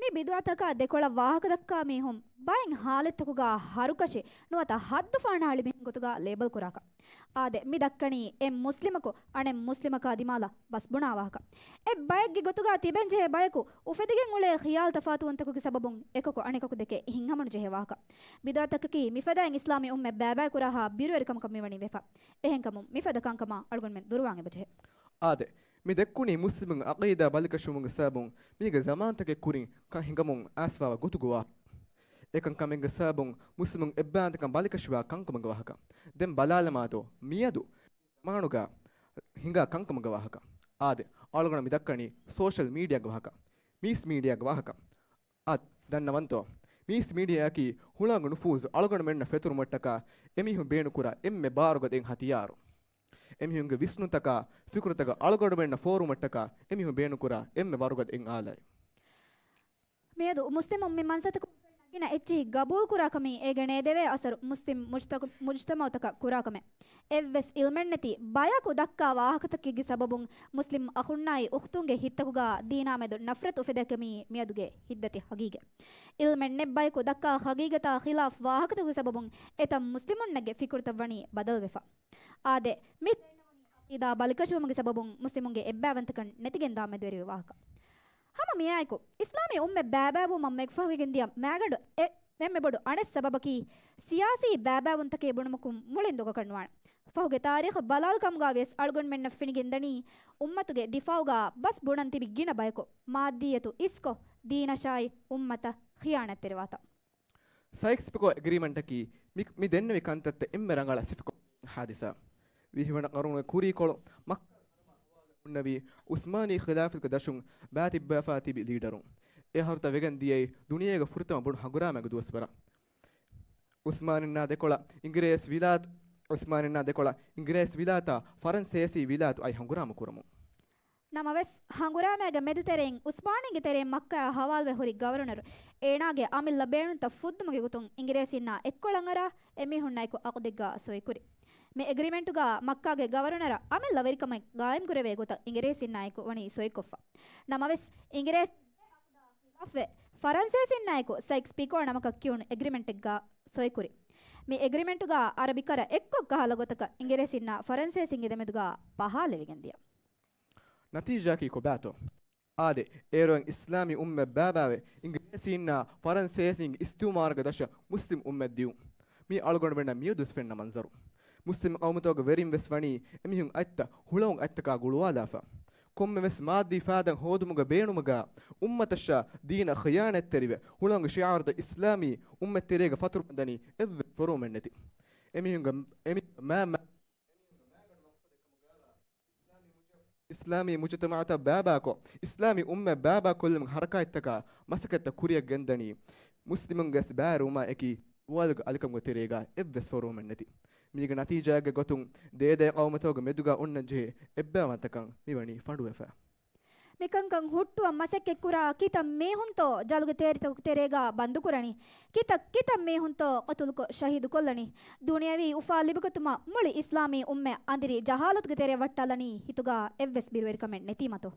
މި ބިދުޢަތަކާ ދެކޮޅަށް ވާހަކަ ދައްކާ މީހުން ބައެއް ހާލަތްތަކުގަ ހަރުކަށި ނުވަތަ ހައްދު ފާނާޅި މީހުން ގޮތުގަ ލޭބަލް ކުރާކަށް. އާދެ، މި ދައްކަނީ އެއް މުސްލިމަކު އަނެއް މުސްލިމަކާ ދިމާލަށް ބަސް ބުނާ ވާހަކަ. އެއް ބައެއްގެ ގޮތުގަ ތިބެން ޖެހޭ ބަޔަކު އުފެދިގެން އުޅޭ ޚިޔާލު ތަފާތުވުންތަކުގެ ސަބަބުން އެކަކު އަނެކަކު ދެކެ ހިތްހަމަނުޖެހޭ ވާހަކަ. ބިދުޢަތަކަކީ މިފަދައިން އިސްލާމީ އުއްމަތް ބައިބައި ކުރާހާ ބިރުވެރިކަމަކަށް މިވަނީ ވެފަ. އެހެންކަމުން މިފަދަ ކަންކަމާ އަޅުގަނޑުމެން ދުރުވާން އެބަޖެހޭ. އާދެ، މި ދެއްކުނީ މުސްލިމުންގެ ޢަޤީދާ ބަލިކަށުވުމުގެ ސަބަބުން މީގެ ޒަމާންތަކެއް ކުރިން ކަން ހިނގަމުން އައިސްފައިވާ ގޮތުގެ ވާހަކަ. އެކަންކަމެއްގެ ސަބަބުން މުސްލިމުން އެއްބާންތަކަން ބަލިކަށިވާ ކަންކަމުގެ ވާހަކަ. ދެން ބަލާލަމާތޯ، މިއަދު ޒަމާނުގަ ހިނގާ ކަންކަމުގެ ވާހަކަ. އާދެ، އަޅުގަނޑު މި ދައްކަނީ ސޯޝަލް މީޑިއާގެ ވާހަކަ، މީސް މީޑިއާގެ ވާހަކަ. އާދެ، ދަންނަވަންތޯ؟ މީސް މީޑިއާއަކީ ހުޅަނގު ނުފޫޒު އަޅުގަނޑުމެންނަށް ފެތުރުމަށްޓަކާ އެމީހުން ބޭނުންކުރާ އެންމެ ބާރުގަދަ އެއް ހަތިޔާރު. އެމީހުންގެ ވިސްނުންތަކާ ފިކުރުތަކަށް އަޅުގަނޑުމެންނަށް ފޯރުމަށްޓަކާ އެމީހުން ބޭނުންކުރާ އެންމެ ވަރުގަދަ އެއް އާލާތް. މިއަދު މުސްލިމުން މި މަންސަތަކުން ގިނަ އެއްޗިހި ގަބޫލުކުރާ ކަމީ އޭގެ ނޭދެވޭ އަސަރު މުސްލިމް މުޖްތަ-، މުޖްތަމަޢުތަކަށް ކުރާ ކަމެއް. އެއްވެސް އިލްމެއްނެތި ބަޔަކު ދައްކާ ވާހަކަތަކެއްގެ ސަބަބުން މުސްލިމް އަޚުންނާއި އުޚްތުންގެ ހިތްތަކުގަ ދީނާމެދު ނަފްރަތު އުފެދޭ ކަމީ މިއަދުގެ ހިތްދަތި ހަގީގަތް. އިލްމެއް ނެތް ބަޔަކު ދައްކާ ހަގީގަތާ ޚިލާފް ވާހަކަތަކުގެ ސަބަބުން އެތައް މުސްލިމުންނެއްގެ ފިކުރުތައް ވަނީ ބަދަލުވެފަ. އާދެ، މި އީދާ ބަލިކަށުވުމުގެ ސަބަބުން މުސްލިމުންގެ އެއްބައިވަންތަކަން ނެތިގެން ދާ މެދުވެރިވެ ވާހަކަ. ހަމަ މިއާއެކު، އިސްލާމީ އުއްމަތް ބައިބައިވުމަށް މެގްފަހުގެން ދިޔަ މައިގަނޑު އެ-، އެންމެ ބޮޑު އަނެއް ސަބަބަކީ، ސިޔާސީ ބައިބައިވުންތަކެއް ބުނުމަކުން މުޅިން ދޮގަކަށް ނުވާނެ. ފަހުގެ ތާރީޚަށް ބަލާލު ކަމުގަ ވިޔަސް އަޅުގަނޑުމެންނަށް ފެނިގެންދަނީ، އުއްމަތުގެ ދިފާއުގަ ބަސް ބުނަން ތިބި ގިނަ ބަޔަކު، މާއްދިއްޔަތު އިސްކޮށް، ދީނަށާއި އުއްމަތަށް ޚިޔާނާތްތެރިވާތަން. ސައިކްސް ޕިކޯ އެގްރިމެންޓަކީ މި، މި ދެންނެވި ކަންތައްތައް އެންމެ ރަނގަޅަށް ސިފަކޮށް ހާދިސާ. ވިހި ވަނަ ޤަރުނުގެ ކުރީކޮޅު މައްކާ ހުންނެވި ޢުސްމާނީ ޚިލާފަތުގެ ދަށުން ބައިތިއްބާފާ ތިބި ލީޑަރުން. އެ އަހަރުތައް ވެގެން ދިޔައީ ދުނިޔޭގެ ފުރަތަމަ ބޮޑު ހަނގުރާމައިގެ ދުވަސްވަރަށް. ޢުސްމާނީންނާ ދެކޮޅަށް އިނގިރޭސި ވިލާތު، ޢުސްމާނީންނާ ދެކޮޅަށް އިނގިރޭސި ވިލާތާ ފަރަންސޭސީ ވިލާތު އައި ހަނގުރާމަ ކުރަމުން. ނަމަވެސް، ހަނގުރާމައިގެ މެދުތެރެއިން ޢުސްމާނީންގެ ތެރެއިން މައްކާއާ ހަވާލުވެ ހުރި ގަވަރުނަރު އޭނާގެ އަމިއްލަ ބޭނުންތައް ފުއްދުމުގެ ގޮތުން އިނގިރޭސީންނާ އެއްކޮޅަށް އަރާ، އެމީހުންނާއެކު ޢަޤުދެއްގަ ސޮއިކުރި. މި އެގްރިމެންޓުގަ މައްކާގެ ގަވަރުނަރަށް އަމިއްލަ ވެރިކަމެއް ގާއިމްކުރެވޭ ގޮތަށް އިނގިރޭސީންނާއެކު ވަނީ ސޮއިކޮށްފަ. ނަމަވެސް، އިނގިރޭސި ޚިލާފްވެ، ފަރަންސޭސިންނާއެކު ސައިކްސް ޕިކޯ ނަމަކަށް ކިޔުނު އެގްރިމެންޓެއްގަ ސޮއިކުރި. މި އެގްރިމެންޓުގަ އަރަބި ކަރަ އެއްކޮށް ކަހަލަ ގޮތަކަށް އިނގިރޭސިންނާ ފަރަންސޭސިންގެ ދެމެދުގަ ބަހާލެވިގެން ދިޔަ. ނަތީޖާއަކީ ކޮބާތޯ؟ އާދެ، އޭރު އިސްލާމީ އުއްމަތް ބާބާވެ، އިނގިރޭސީންނާ ފަރަންސޭސީންގެ އިސްތިއުމާރުގެ ދަށަށް މުސްލިމް އުއްމަތް ދިޔުން. މީ އަޅުގަނޑުމެންނަށް މިއަދުވެސް ފެންނަ މަންޒަރު. މުސްލިމް ޤައުމުތަކުގެ ވެރިން ވެސް ވަނީ އެމީހުން އަތްތައް ހުޅަވުން އަތްތަކާ ގުޅުވާލާފަ. ކޮންމެވެސް މާއްދީ ފައިދަ ހޯދުމުގެ ބޭނުމުގަ އުއްމަތަށާ ދީނަށް ޚިޔާނަތްތެރިވެ، ހުޅަނގު ޝިޢާރުތައް އިސްލާމީ އުއްމަތްތެރޭގަ ފަތުރުކޮށްދަނީ އެއްވެސް ފޮރުވަމެއް ނެތި. އެމީހުންގެ، އެމީހުންގެ މާ، މާ، އިސްލާމީ މުޖުތަމަޢުތައް ބާބާކޮށް، އިސްލާމީ އުއްމަތް ބާބާކޮށްލުމުގެ ހަރަކާތްތަކާ މަސައްކަތްތައް ކުރިއަށް ގެންދަނީ، މުސްލިމުންގެ ބައިވެރިވުމާ އެކީ ދުވާލުގެ އަލިކަމުގެ ތެރޭގަ އެއްވެސް ފޮރުވަމެއް ނެތި. މީގެ ނަތީޖާއެއްގެ ގޮތުން ދޭދޭ ޤައުމުތަކުގެ މެދުގަ އޮންނަން ޖެހޭ އެއްބައިވަންތަކަން މިވަނީ ފަނޑުވެފަ. މިކަންކަން ހުއްޓުވަން މަސައްކަތްކުރާ ކިތައް މީހުންތޯ ޖަލުގެ ތޭރިތަކުގެ ތެރޭގަ ބަންދުކުރަނީ؟ ކިތައް، ކިތައް މީހުންތޯ ޤަތުލުކޮށް ޝަހީދުކޮށްލަނީ؟ ދުނިޔަވީ އުފާ ލިބިގަތުމަށް މުޅި އިސްލާމީ އުއްމަތް އަނދިރި ޖަހާލަތުގެ ތެރެއަށް ވައްޓާލަނީ ހިތުގަ އެއްވެސް ބިރުވެރިކަމެއް ނެތީމަތޯ؟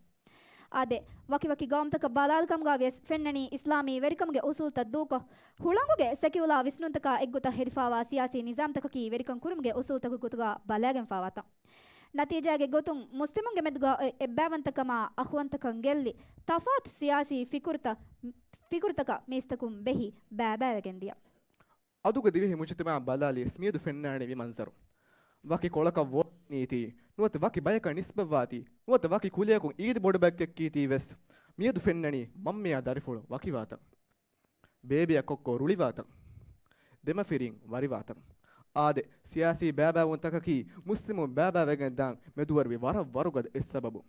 އާދެ، ވަކިވަކި ގައުމުތަކަށް ބަލާލިކަމުގަ ވިޔަސް ފެންނަނީ އިސްލާމީ ވެރިކަމުގެ އުސޫލުތައް ދޫކޮށް، ހުޅަނގުގެ ސެކިއުލާ ވިސްނުންތަކާ އެއްގޮތަށް ހެދިފާވާ ސިޔާސީ ނިޒާމްތަކަކީ ވެރިކަން ކުރުމުގެ އުސޫލުތަކުގެ ގޮތުގަ ބަލާގެންފާވާތަން. ނަތީޖާގެ ގޮތުން މުސްލިމުންގެ މެދުގަ އޮތް އެއްބައިވަންތަކަމާ އަޚުވަންތަކަން ގެއްލި، ތަފާތު ސިޔާސީ ފިކުރުތައް، ފިކުރުތަކަށް މީސްތަކުން ބެހި ބައިބައިވެގެން ދިޔަ. އަދުގެ ދިވެހި މުޖުތަމަޢަށް ބަލާލިޔަސް މިއަދު ފެންނާނެ މި މަންޒަރު. ވަކި ކޮޅަކަށް ވޯޓް ނީތީ، ނުވަތަ ވަކި ބަޔަކަށް ނިސްބަތްވާތީ، ނުވަތަ ވަކި ކުލަޔަކުން އީދި ބޮޑުބައެއްކީތީ ވެސް މިއަދު ފެންނަނީ މަންމަޔާ ދަރިފުޅު ވަކިވާތަން. ބޭބެއަށް ކޮއްކޮ ރުޅިވާތަން. ދެމަފިރިން ވަރިވާތަން. އާދެ، ސިޔާސީ ބައިބައިވުންތަކަކީ މުސްލިމުން ބައިބައިވެގެން ދާން މެދުވެރިވި ވަރަށް ވަރުގަދަ އެއް ސަބަބު.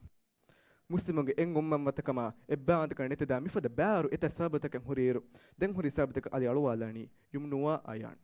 މުސްލިމުންގެ އެއް އުއްމަތްވަންތަކަމާ އެއްބައިވަންތަކަން ނެތިދާ މިފަދަ ބާރު އެތައް ސަބަބުތަކެއް ހުރިއިރު، ދެން ހުރި ސަބަބުތަކަށް އަލި އަޅުވާލާނީ ޔުމްނުވާ އަޔާން.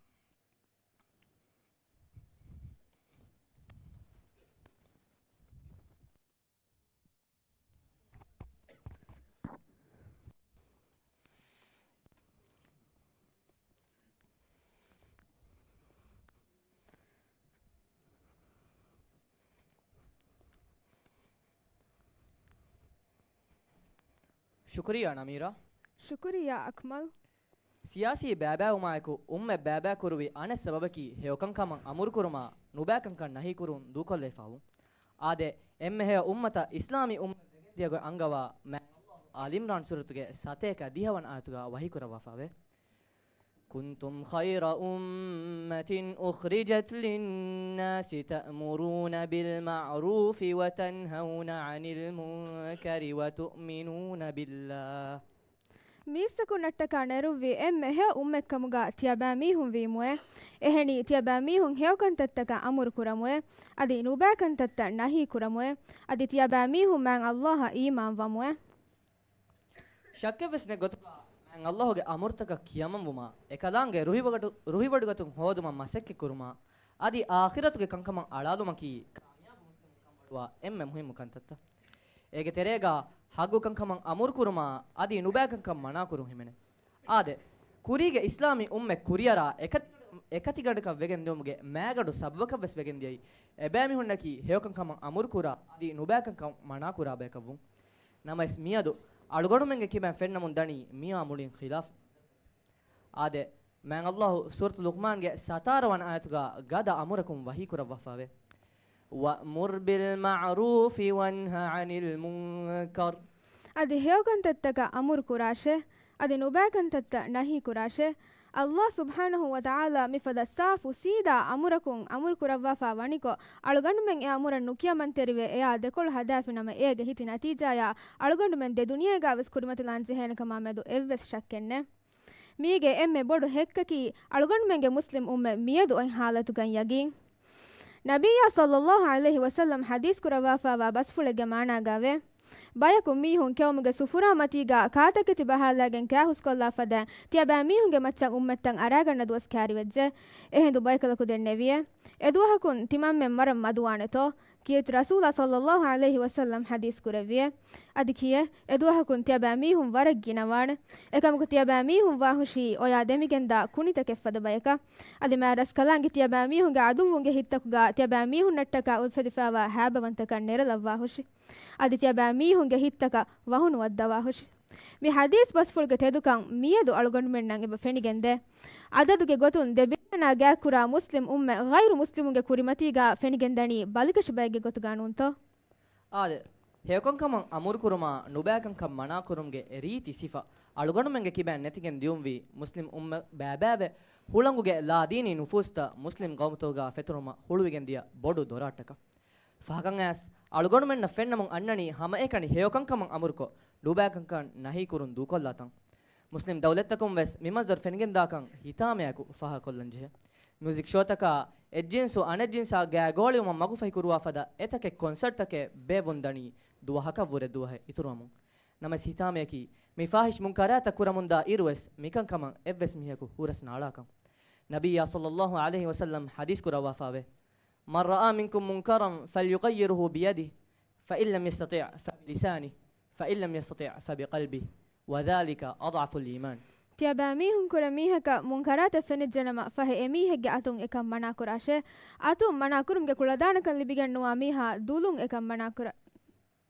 ޝުކުރިއްޔާ ނަމީރާ. ޝުކުރިއްޔާ އަކްމަލް. ސިޔާސީ ބައިބައިވުމާއެކު އުއްމަތް ބައިބައިކުރުވި އަނެއް ސަބަބަކީ ހެޔޮކަންކަމަށް އަމުރުކުރުމާ ނުބައިކަންކަން ނަހީކުރުން ދޫކޮށްލައިފާވުން. އާދެ، އެންމެ ހެޔޮ އުއްމަތަށް އިސްލާމީ އުއްމަތް ވެގެންދިޔަ ގޮތް އަންގަވާ މާތް އަލް އިމްރާން ސޫރަތުގެ ސަތޭކަ ދިހަވަނަ އާޔަތުގަ ވަޙީކުރައްވާފައެވެ. كنتم خير أمة أخرجت للناس تأمرون بالمعروف وتنهون عن المنكر وتؤمنون بالله. މީސްތަކުންނަށްޓަކާ ނެރުއްވި އެންމެ ހެޔޮ އުއްމަތްކަމުގަ ތިޔަބައިމީހުން ވީމުއެ. އެހެނީ، ތިޔަބައިމީހުން ހެޔޮކަންތައްތަކަށް އަމުރު ކުރަމުއެ. އަދި ނުބައިކަންތައްތައް ނަހީ ކުރަމުއެ. އަދި ތިޔަބައިމީހުން މާތް އައްލާހަށް އީމާން ވަމުއެ. ޝައްކެއްވެސް ނެތް ގޮތުގަ މާތް އައްލާހުގެ އަމުރުތަކަށް ކިޔަމަންވުމާ، އެކަލާނގެ ރުހިވަޑު-، ރުހިވަޑުގަތުން ހޯދުމަށް މަސައްކަތްކުރުމާ، އަދި އާޚިރަތުގެ ކަންކަމަށް އަޅާލުމަކީ ކާމިޔާބު މުސްލިމުން ކަންބޮޑުވާ އެންމެ މުހިއްމު ކަންތައްތައް. އޭގެ ތެރޭގަ ޙައްޤު ކަންކަމަށް އަމުރުކުރުމާ، އަދި ނުބައިކަންކަން މަނާކުރުން ހިމެނޭ. އާދެ، ކުރީގެ އިސްލާމީ އުއްމަތް ކުރިއަރާ އެކަ-، އެކަތިގަނޑަކަށް ވެގެން ދިއުމުގެ މައިގަނޑު ސަބަބަކަށްވެސް ވެގެން ދިޔައީ، އެބައިމީހުންނަކީ ހެޔޮކަންކަމަށް އަމުރުކުރާ، އަދި ނުބައިކަންކަން މަނާކުރާ ބަޔަކަށްވުން. ނަމަވެސް މިއަދު އަޅުގަނޑުމެންގެ ކިބައިން ފެންނަމުން ދަނީ މިއާ މުޅިން ޚިލާފު. އާދެ، މާތް އައްލާހު ސޫރަތު ލުޤްމާންގެ ސަތާރަ ވަނަ އާޔަތުގަ ގަދަ އަމުރަކުން ވަޙީކުރައްވާފައެވެ. وَأْمُرْ بِالْمَعْرُوفِ وَانْهَ عَنِ الْمُنْكَرِ. އަދި ހެޔޮކަންތައްތަކަށް އަމުރު ކުރާށޭ، އަދި ނުބައިކަންތައްތައް ނަހީ ކުރާށޭ. އައްލާހު ސުބްޙާނަހު ވަތަޢާލާ މިފަދަ ސާފު ސީދާ އަމުރަކުން އަމުރު ކުރައްވާފާ ވަނިކޮށް، އަޅުގަނޑުމެން އެ އަމުރަށް ނުކިޔަމަންތެރިވެ، އެއާ ދެކޮޅު ހަދާފިނަމަ، އޭގެ ހިތި ނަތީޖާޔާ އަޅުގަނޑުމެން ދެ ދުނިޔޭގާވެސް ކުރިމަތިލާންޖެހޭނެކަމާ މެދު އެއްވެސް ޝައްކެއް ނެތް. މީގެ އެންމެ ބޮޑު ހެއްކަކީ، އަޅުގަނޑުމެންގެ މުސްލިމް އުއްމަތް މިއަދު އޮތް ޙާލަތުގައި ޔަގީން. ނަބިއްޔާ ޞައްލައްލާހު ޢަލައިހި ވަސައްލަމް ޙަދީޘް ކުރައްވާފާވާ ބަސްފުޅެއްގެ މާނާގައެވެ. ބަޔަކު މީހުން ކެއުމުގެ ސުފުރާ މަތީގަ ކާތަކެތި ބަހާލާގެން ކާ ހުސްކޮށްލާ ފަދައިން ތިޔަބައިމީހުންގެ މައްޗަށް އުއްމަތްތައް އަރާގަންނަ ދުވަސް ކައިރިވެއްޖެ. އެހިނދު ބައިކަލަކު ދެންނެވިއެ، އެދުވަހަކުން ތިމަންމެން މަރަން މަދުވާނެތޯ؟ ކީރިތި ރަސޫލާ ޞައްލައްލާހު ޢަލައިހި ވަސައްލަމް ޙަދީޘް ކުރެއްވިއެ. އަދި ކިޔޭ، އެދުވަހަކުން ތިޔަބައިމީހުން ވަރަށް ގިނަވާނެ. އެކަމަކު ތިޔަބައިމީހުން ވާހުށީ އޮޔާ ދެމިގެންދާ ކުނިތަކެއްފަދަ ބަޔަކަށް. އަދި މާތް ރަސްކަލާނގެ ތިޔަބައިމީހުންގެ ޢަދުއްވުންގެ ހިތްތަކުގަ ތިޔަބައިމީހުންނަށްޓަކާ އުފެދިފާވާ ހައިބަވަންތަކަން ނެރެލައްވާހުށި. އަދި ތިޔަބައިމީހުންގެ ހިތްތަކަށް ވަހުނުވައްދަވާހުށި. މި ޙަދީޘް ބަސްފުޅުގެ ތެދުކަން މިއަދު އަޅުގަނޑުމެންނަށް އެބަ ފެނިގެންދޭ. އަދަދުގެ ގޮތުން ދެ ބިލިއަން ގާތްކުރާ މުސްލިމް އުއްމަތް ޣައިރު މުސްލިމުންގެ ކުރިމަތީގާ ފެނިގެންދަނީ ބަލިކަށި ބައެއްގެ ގޮތުގާ ނޫންތޯ؟ އާދެ، ހެޔޮކަންކަމަށް އަމުރުކުރުމާ ނުބައިކަންކަން މަނާކުރުމުގެ ރީތި ސިފަ އަޅުގަނޑުމެންގެ ކިބައިން ނެތިގެން ދިޔުންވީ، މުސްލިމް އުއްމަތް ބައިބައިވެ، ހުޅަނގުގެ ލާދީނީ ނުފޫޒުތައް މުސްލިމް ގައުމުތަކުގާ ފެތުރުމަށް ހުޅުވިގެންދިޔަ ބޮޑު ދޮރާށްޓަކަށް. ފަހަކަށް އައިސް، އަޅުގަނޑުމެންނަށް ފެންނަމުން އަންނަނީ ހަމައެކަނި ހެޔޮކަންކަމަށް އަމުރުކޮށް، ނުބައިކަންކަން ނަހީކުރުން ދޫކޮށްލާތަން. މުސްލިމް ދައުލަތްތަކުން ވެސް މި މަންޒަރު ފެނިގެންދާކަން ހިތާމަޔަކު ފާހަގަކޮށްލަންޖެހޭ. މިއުޒިކް ޝޯތަކާ އެއްޖިންސު އަނެއްޖިންސާ ގާތްގޮވާލުމަށް މަގުފަހި ކުރުވާ ފަދަ އެތަކެއް ކޮންސަރޓްތަކެއް ބޭއްވުންދަނީ ދުވަހަކަށްވުރެ ދުވަހެއް އިތުރުވަމުން. ނަމަވެސް ހިތާމަޔަކީ، މި ފާހިޝް މުންކަރާތައް ކުރަމުންދާ އިރުވެސް މިކަންކަމަށް އެއްވެސް މީހަކު ހުރަސް ނާޅާކަން. ނަބިއްޔާ ޞައްލައްލާހު ޢަލައިހި ވަސައްލަމް ޙަދީޘް ކުރައްވާފައެވެ. من رأى منكم منكرا فليغيره بيده، فإن لم يستطع فبلسانه، فإن لم يستطع فبقلبه، وذلك أضعف الإيمان. ތިޔަބައިމީހުން ކުރެ މީހަކަށް މުންކަރާތައް ފެނިއްޖެނަމަ، ފަހެ އެމީހެއްގެ އަތުން އެކަން މަނާކުރާށޭ. އަތުން މަނާކުރުމުގެ ކުޅަދާނަކަން ލިބިގެންނުވާ މީހާ ދުލުން އެކަން މަނާކުރާ،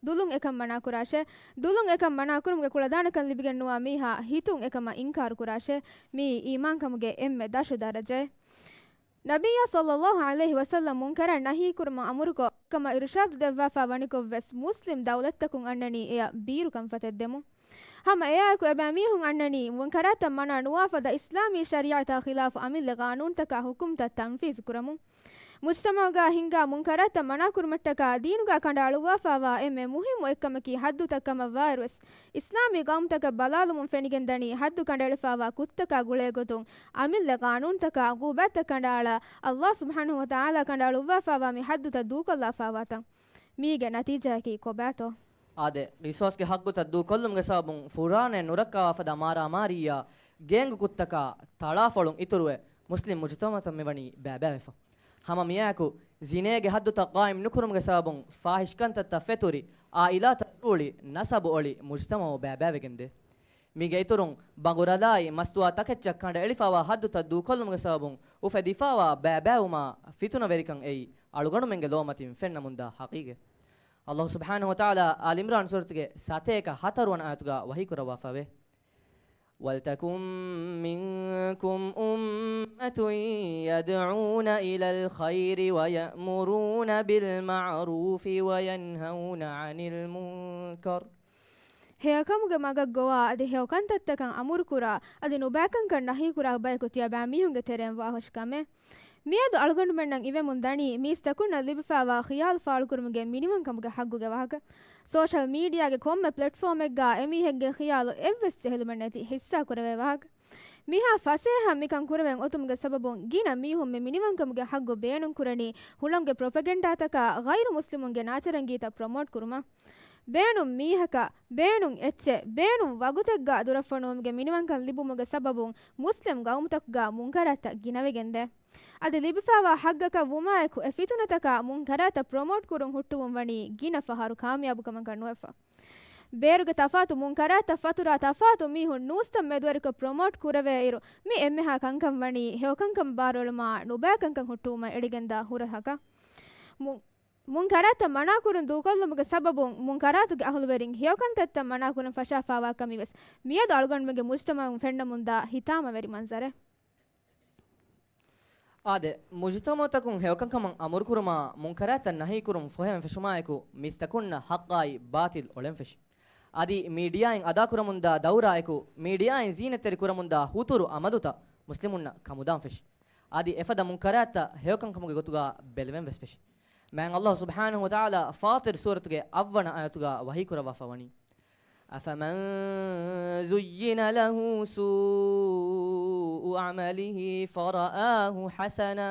ދުލުން އެކަން މަނާކުރާށޭ. ދުލުން އެކަން މަނާކުރުމުގެ ކުޅަދާނަކަން ލިބިގެންނުވާ މީހާ ހިތުން އެކަމަށް އިންކާރު ކުރާށޭ. މިއީ އީމާންކަމުގެ އެންމެ ދަށު ދަރަޖައެއް. ނަބިއްޔާ ޞައްލައްލާހު ޢަލައިހި ވަސައްލަމް މުންކަރާތް ނަހީކުރުމަށް އަމުރުކޮށް، އެކަމަށް އިރުޝާދު ދެއްވާފާ ވަނިކޮށްވެސް، މުސްލިމް ދައުލަތްތަކުން އަންނަނީ އެޔަށް ބީރު ކަންފަތެއް ދެމުން. ހަމަ އެއާއެކު އެބައިމީހުން އަންނަނީ، މުންކަރާތައް މަނާ ނުވާ ފަދަ އިސްލާމީ ޝަރީޢަތާ ޚިލާފު އަމިއްލަ ގާނޫނުތަކާ ޙުކުމްތައް ތަންފީޒު ކުރަމުން. މުޖްތަމަޢުގާ ހިންގާ މުންކަރާތައް މަނާކުރުމަށްޓަކާ ދީނުގާ ކަނޑައަޅުއްވާފާވާ އެންމެ މުހިއްމު އެއްކަމަކީ ޙައްދުތައް ކަމަށްވާއިރުވެސް، އިސްލާމީ ގައުމުތަކަށް ބަލާލުމުން ފެނިގެންދަނީ ޙައްދު ކަނޑައެޅިފާވާ ކުށްތަކާ ގުޅޭގޮތުން އަމިއްލަ ގާނޫނުތަކާ ޢުޤޫބާތްތައް ކަނޑައަޅާ، ﷲ ސުބްޙާނަހޫ ވަތަޢާލާ ކަނޑައަޅުއްވާފާވާ މި ޙައްދުތައް ދޫކޮށްލާފާވާތަން. މީގެ ނަތީޖާއަކީ ކޮބާތޯ؟ އާދެ، ރިސޯސްގެ ޙައްޤުތައް ދޫކޮށްލުމުގެ ސަބަބުން ފުރާނައެއް ނުރައްކާވާ ފަދަ މާރާމާރީއާ، ގޭންގު ކުށްތަކާ ތަޅާފޮޅުން އިތުރުވެ، މުސްލިމް މުޖުތަމަޢުތައް މިވަނީ ބައިބައިވެފަ. ހަމަ މިއާއެކު، ޒިނޭގެ ޙައްދުތައް ޤާއިމް ނުކުރުމުގެ ސަބަބުން ފާހިޝްކަންތައްތައް ފެތުރި، ޢާއިލާތައް ރޫޅި، ނަސަބު އޮޅި، މުޖުތަމަޢު ބައިބައިވެގެންދޭ. މީގެ އިތުރުން، ބަނގުރަލާއި މަސްތުވާ ތަކެއްޗަށް ކަނޑައެޅިފާވާ ޙައްދުތައް ދޫކޮށްލުމުގެ ސަބަބުން އުފެދިފާވާ ބައިބައިވުމާ ފިތުނަވެރިކަން އެއީ އަޅުގަނޑުމެންގެ ލޯމަތިން ފެންނަމުންދާ ޙަޤީޤަތް. ﷲ ސުބްޙާނަހޫ ވަތަޢާލާ އާލި ޢިމްރާން ސޫރަތުގެ ސަތޭކަ ހަތަރުވަނަ އާޔަތުގާ ވަޙީ ކުރައްވާފައެވެ. وَلْتَكُن مِّنكُمْ أُمَّةٌ يَدْعُونَ إِلَى الْخَيْرِ وَيَأْمُرُونَ بِالْمَعْرُوفِ وَيَنْهَوْنَ عَنِ الْمُنكَرِ. ހެޔޮކަމުގެ މަގަށް ގޮވާ، އަދި ހެޔޮކަންތައްތަކަށް އަމުރުކުރާ، އަދި ނުބައިކަންކަން ނަހީކުރާ ބަޔަކު ތިޔަބައިމީހުންގެ ތެރެއިން ވާހުށި ކަމެއް. މިއަދު އަޅުގަނޑުމެންނަށް އިވެމުން ދަނީ، މީސްތަކުންނަށް ލިބިފާވާ ޚިޔާލު ފާޅުކުރުމުގެ މިނިވަންކަމުގެ ޙައްޤުގެ ވާހަކަ. ސޯޝަލް މީޑިއާގެ ކޮންމެ ޕްލެޓްފޯމެއްގާ އެމީހެއްގެ ޚިޔާލު އެއްވެސް ޖެހިލުމެއް ނެތި ހިއްސާ ކުރެވޭ ވާހަކަ. މިހާ ފަސޭހަ މިކަން ކުރެވެން އޮތުމުގެ ސަބަބުން ގިނަ މީހުން މި މިނިވަންކަމުގެ ޙައްޤު ބޭނުން ކުރަނީ ހުޅަނގުގެ ޕްރޮޕެގެންޑާތަކާ ޣައިރު މުސްލިމުންގެ ނާޗަރަންގީތައް ޕްރޮމޯޓް ކުރުމަށް. ބޭނުން މީހަކަށް، ބޭނުން އެއްޗެއް، ބޭނުން ވަގުތެއްގަ ދުރަށްފޮނުވުމުގެ މިނިވަންކަން ލިބުމުގެ ސަބަބުން މުސްލިމް ގައުމުތަކުގަ މުންކަރާތްތައް ގިނަވެގެންދޭ. އަދި ލިބިފާވާ ޙައްޤަކަށް ވުމާއެކު އެ ފިތުނަތަކާ މުންކަރާތައް ޕްރޮމޯޓް ކުރުން ހުއްޓުވުން ވަނީ ގިނަ ފަހަރު ކާމިޔާބުކަމަކަށް ނުވެފަ. ބޭރުގެ ތަފާތު މުންކަރާތައް ފަތުރާ ތަފާތު މީހުން ނޫސްތައް މެދުވެރިކޮށް ޕްރޮމޯޓް ކުރެވޭއިރު، މި އެންމެހާ ކަންކަން ވަނީ ހެޔޮކަންކަން ބާރުއެޅުމާ ނުބައިކަންކަން ހުއްޓުވުމަށް އެޅިގެންދާ ހުރަހަކަށް. މު-، މުންކަރާތައް މަނާކުރުން ދޫކޮށްލުމުގެ ސަބަބުން މުންކަރާތުގެ އަހުލުވެރިން ހެޔޮކަންތައްތައް މަނާކުރަން ފަށާފާވާ ކަމީވެސް މިއަދު އަޅުގަނޑުމެންގެ މުޖްތަމަޢުން ފެންނަމުންދާ ހިތާމަވެރި މަންޒަރެއް. އާދެ، މުޖުތަމަޢުތަކުން ހެޔޮކަންކަމަށް އަމުރުކުރުމާ، މުންކަރާތައް ނަހީކުރުން ފޮހެވެން ފެށުމާއެކު، މީސްތަކުންނަށް ޙައްޤާއި ބާޠިލް އޮޅެން ފެށި. އަދި މީޑިއާއިން އަދާކުރަމުންދާ ދައުރާއެކު، މީޑިއާއިން ޒީނަތްތެރި ކުރަމުންދާ ހުތުރު އަމަލުތައް މުސްލިމުންނަށް ކަމުދާން ފެށި. އަދި އެފަދަ މުންކަރާތްތައް ހެޔޮކަންކަމުގެ ގޮތުގާ ބެލެވެން ވެސް ފެށި. މާތް ﷲ ސުބްޙާނަހޫ ވަތަޢާލާ ފާޠިރު ސޫރަތުގެ އަށްވަނަ އާޔަތުގާ ވަޙީ ކުރައްވާފަ ވަނީ، أَفَمَنْ زُيِّنَ لَهُ سُوءُ عَمَلِهِ فَرَآهُ حَسَنًا.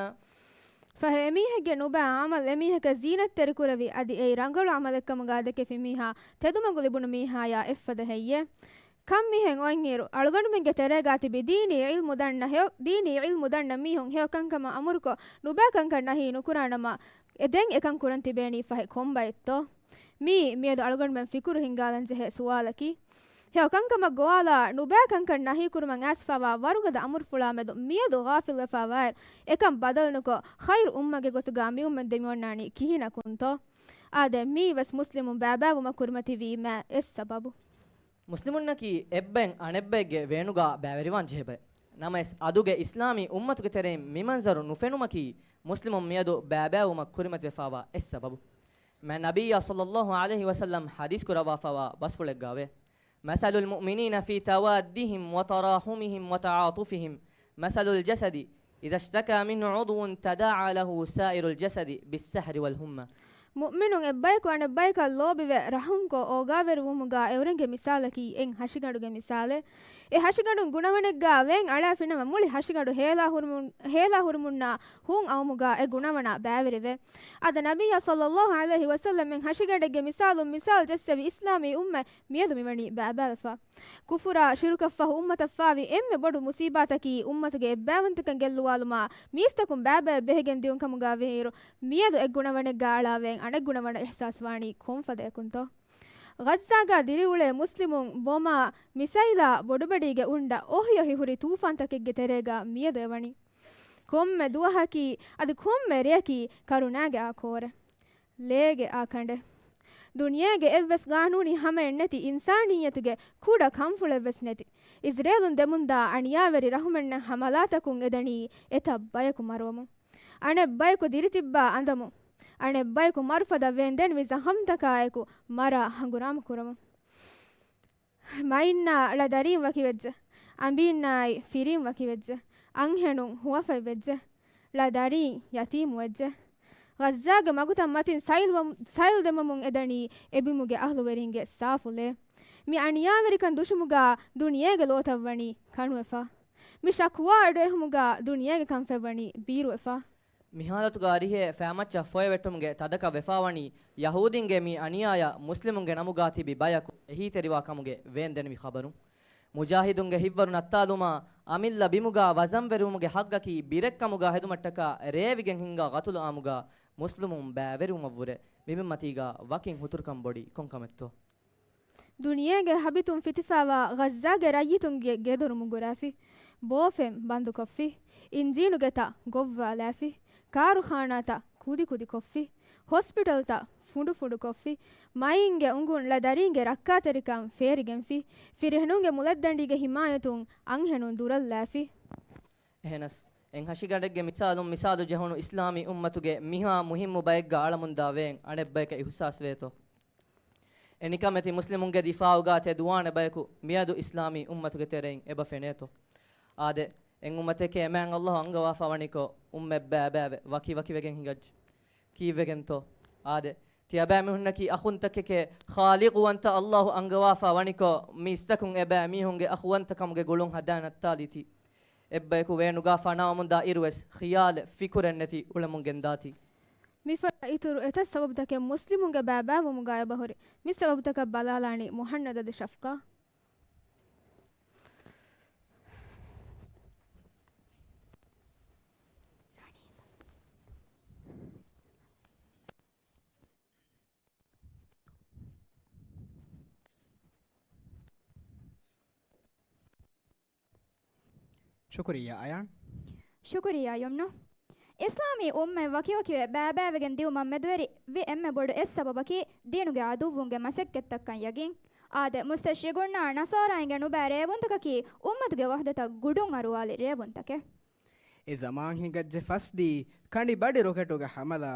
ފަހެ އެމީހެއްގެ ނުބައި ޢަމަލު އެމީހަކަށް ޒީނަތްތެރި ކުރެވި، އަދި އެއީ ރަނގަޅު ޢަމަލެއްކަމުގާ ދެކެފި މީހާ ތެދުމަގު ލިބުނު މީހާޔާ އެއްފަދަ ހެއްޔޭ؟ ކަން މިހެން އޮތްއިރު، އަޅުގަނޑުމެންގެ ތެރޭގާ ތިބި ދީނީ ޢިލްމު ދަންނަ ހެޔޮ-، ދީނީ ޢިލްމު ދަންނަ މީހުން ހެޔޮ ކަންކަމަށް އަމުރުކޮށް، ނުބައި ކަންކަން ނަހީ ނުކުރާނަމަ، އެ ދެން އެކަން ކުރަން ތިބޭނީ ފަހެ ކޮންބައެއްތޯ؟ މިއީ މިއަދު އަޅުގަނޑުމެން ފިކުރު ހިންގާލަން ޖެހޭ ސުވާލަކީ. ހެޔޮ ކަންކަމަށް ގޮވާލާ، ނުބައި ކަންކަން ނަހީ ކުރުމަށް އައިސްފާވާ ވަރުގަދަ އަމުރުފުޅާ މެދު މިއަދު ޣާފިލްވެފާވާއިރު، އެކަން ބަދަލުނުކޮށް، ޚައިރު އުއްމަތްގެ ގޮތުގާ މިއުއްމަތް ދެމިއޮންނާނީ ކިހިނަކުންތޯ؟ އާދެ، މިއީ ވެސް މުސްލިމުން ބައިބައިވުމަށް ކުރިމަތިވީ މާތް އެއް ސަބަބު. މުސްލިމުންނަކީ އެއްބައިން އަނެއްބައެއްގެ ވޭނުގާ ބައިވެރިވާން ޖެހޭ ބައެއް. ނަމަވެސް، އަދުގެ އިސްލާމީ އުއްމަތުގެ ތެރެއިން މި މަންޒަރު ނުފެނުމަކީ، މުސްލިމުން މިއަދު ބައިބައިވުމަށް ކުރިމަތިވެފާވާ އެއް ސަބަބު. މާތް ނަބިއްޔާ ޞައްލައްލާހު ޢަލައިހި ވަސައްލަމް ޙަދީޘް ކުރައްވާފާވާ ވަޞްފުޅެއްގައިވޭ. مثل المؤمنين في توادهم وتراحمهم وتعاطفهم مثل الجسد إذا اشتكى منه عضو تداعى له سائر الجسد بالسهر والحمى. މުއުމިނުން އެއްބަޔަކު އަނެއްބަޔަކަށް ލޯބިވެ، ރަޙުމްކޮށް، އޯގާވެރިވުމުގާ އެއުރެންގެ މިސާލަކީ އެއް ހަށިގަނޑުގެ މިސާލެއް. އެ ހަށިގަނޑުން ގުނަވަނެއްގާ ވޭން އަޅާފިނަމަ، މުޅި ހަށިގަނޑު ހޭލާ ހުރުމުން، ހޭލާ ހުރުމުންނާ ހޫން އައުމުގާ އެ ގުނަވަނާ ބައިވެރިވޭ. އަދި ނަބިއްޔާ ޞައްލައްލާހު ޢަލައިހި ވަސައްލަމް އެއް ހަށިގަނޑެއްގެ މިސާލުން މިސާލް ޖެއްސެވި އިސްލާމީ އުއްމަތް މިއަދު މިވަނީ ބައިބައިވެފަ. ކުފުރާ ޝިރުކަށްފަހު އުއްމަތަށްފާވި އެންމެ ބޮޑު މުސީބާތަކީ، އުއްމަތުގެ އެއްބައިވަންތަކަން ގެއްލުވާލުމާ، މީސްތަކުން ބައިބައެއް ބެހިގެން ދިއުން ކަމުގާ ވިހިއިރު، މިއަދު އެއް ގުނަވަނެއްގާ އަޅާވޭން އަނެއް ގުނަވަނަ އިޙްސާސް ވާނީ ކޮންފަދަޔަކުންތޯ؟ ޣައްޒާގާ ދިރިއުޅޭ މުސްލިމުން ބޮމާ، މިސައިލާ، ބޮޑުބަޑީގެ އުނޑަށް އޮހިއޮހި ހުރި ތޫފާންތަކެއްގެ ތެރޭގާ މިއަދު އެވަނީ. ކޮންމެ ދުވަހަކީ، އަދި ކޮންމެ ރެޔަކީ ކަރުނާގެ އާ ކޯރެއް. ލޭގެ އާ ކަނޑެއް. ދުނިޔޭގެ އެއްވެސް ގާނޫނީ ހަމައެއް ނެތި، އިންސާނިއްޔަތުގެ ކުޑަ ކަންފުޅެއްވެސް ނެތި، އިޒްރޭލުން ދެމުންދާ އަނިޔާވެރި ރަހުމެއްނެތް ހަމަލާތަކުން އެދަނީ އެތައް ބަޔަކު މަރުވަމުން. އަނެއް ބަޔަކު ދިރިތިއްބާ އަނދަމުން. އަނެއް ބަޔަކު މަރުފަދަ ވޭންދެންވި ޒަޚަމްތަކާއެކު މަރާ ހަނގުރާމަ ކުރަމުން. މައިންނާ ޅަ ދަރީން ވަކިވެއްޖެ. އަނބީންނާއި ފިރިން ވަކިވެއްޖެ. އަންހެނުން ހުވަފަތްވެއްޖެ. ޅަ ދަރީން ޔަތީމުވެއްޖެ. ޣައްޒާގެ މަގުތައް މަތިން ސައިލް ވަމު-، ސައިލް ދެމަމުން އެދަނީ އެބިމުގެ އަހްލުވެރިންގެ ސާފު ލޭ. މި އަނިޔާވެރިކަން ދުށުމުގާ ދުނިޔޭގެ ލޯތައް ވަނީ ކަނުވެފަ. މި ޝަކުވާ އެޑުއެހުމުގާ ދުނިޔޭގެ ކަންފަތް ވަނީ ބީރުވެފަ. މި ހާލަތުގަ އަރިހޭ ފައިމައްޗަށް ފޮއެވެއްޓުމުގެ ތަދަކަށް ވެފާވަނީ، ޔަހޫދީންގެ މި އަނިޔާޔަށް މުސްލިމުންގެ ނަމުގާ ތިބި ބަޔަކު އެހީތެރިވާ ކަމުގެ ވޭންދެނިވި ޚަބަރު. މުޖާހިދުންގެ ހިތްވަރު ނައްތާލުމާ، އަމިއްލަ ބިމުގާ ވަޒަންވެރިވުމުގެ ހައްގަކީ ބިރެއްކަމުގާ ހެދުމަށްޓަކާ ރޭވިގެން ހިންގާ ގަތުލު އާމުގާ މުސްލިމުން ބައިވެރިވުމަށްވުރެ، މި ބިންމަތީގާ ވަކިން ހުތުރުކަން ބޮޑީ ކޮންކަމެއްތޯ؟ ދުނިޔޭގެ ހަބިތުން ފިތިފާވާ ޣައްޒާގެ ރައްޔިތުންގެ ގެދޮރު މުގުރާފި، ބޯފެން ބަންދުކޮށްފި، އިންޖީނުގެ ތައް ގޮއްވާލާފި، ކާރުޚާނާތައް ކުދިކުދިކޮށްފި، ހޮސްޕިޓަލްތައް ފުނޑުފުނޑުކޮށްފި، މައިންގެ އުނގުން ޅަ ދަރީންގެ ރައްކާތެރިކަން ފޭރިގެންފި، ފިރިހެނުންގެ މުލައްދަނޑީގެ ހިމާޔަތުން އަންހެނުން ދުރަށްލާފި. އެހެނަސް، އެއް ހަށިގަނޑެއްގެ މިސާލުން މިސާލު ޖެހުނު އިސްލާމީ އުއްމަތުގެ މިހާ މުހިއްމު ބައެއްގަ އަޅަމުންދާ ވޭން އަނެއްބަޔަކަށް އިހުސާސްވޭތޯ؟ އެ ނިކަމެތި މުސްލިމުންގެ ދިފާޢުގާ ތެދުވާނެ ބަޔަކު މިއަދު އިސްލާމީ އުއްމަތުގެ ތެރެއިން އެބަ ފެނޭތޯ؟ އާދެ، އެއް އުއްމަތެކޭ މާތް ﷲ އަންގަވާފަ ވަނިކޮށް، އުއްމަތް ބައިބައިވެ، ވަކިވަކިވެގެން ހިނގައްޖެ. ކީއްވެގެންތޯ؟ އާދެ، ތިޔަބައިމީހުންނަކީ އަޚުންތަކެކޭ، ޚާލިޤުވަންތަ ﷲ އަންގަވާފަ ވަނިކޮށް، މީސްތަކުން އެބައިމީހުންގެ އަޚުވަންތަކަމުގެ ގުޅުން ހަދާ ނައްތާލީތީ. އެއްބަޔަކު ވޭނުގާ ފަނާވަމުންދާ އިރުވެސް، ޚިޔާލެއް ފިކުރެއްނެތި އުޅެމުން ގެންދާތީ. މިފަދަ އިތުރު އެތައް ސަބަބުތަކެއް މުސްލިމުންގެ ބައިބައިވުމުގަ އެބަހުރި. މި ސަބަބުތަކަށް ބަލާލާނީ މުހަންނަދަދު ޝަފްޤާ. ޝުކުރިއްޔާ އަޔާން. ޝުކުރިއްޔާ ޔުމްނު. އިސްލާމީ އުއްމަތް ވަކިވަކިވެ ބައިބައިވެގެން ދިއުމަށް މެދުވެރި ވި އެންމެ ބޮޑު އެއް ސަބަބަކީ ދީނުގެ އަދުއްވުންގެ މަސައްކަތްތައްކަން ޔަގީން. އާދެ، މުސްތަޝްރިޤުންނާ ނަޞާރާއިންގެ ނުބައި ރޭވުންތަކަކީ އުއްމަތުގެ ވަޙްދަތަށް ގުޑުން އަރުވާލި ރޭވުންތަކެއް. އެ ޒަމާން ހިނގައްޖެ ފަސްދީ ކަނޑި ބަޑި ރޮކެޓުގެ ހަމަލާ.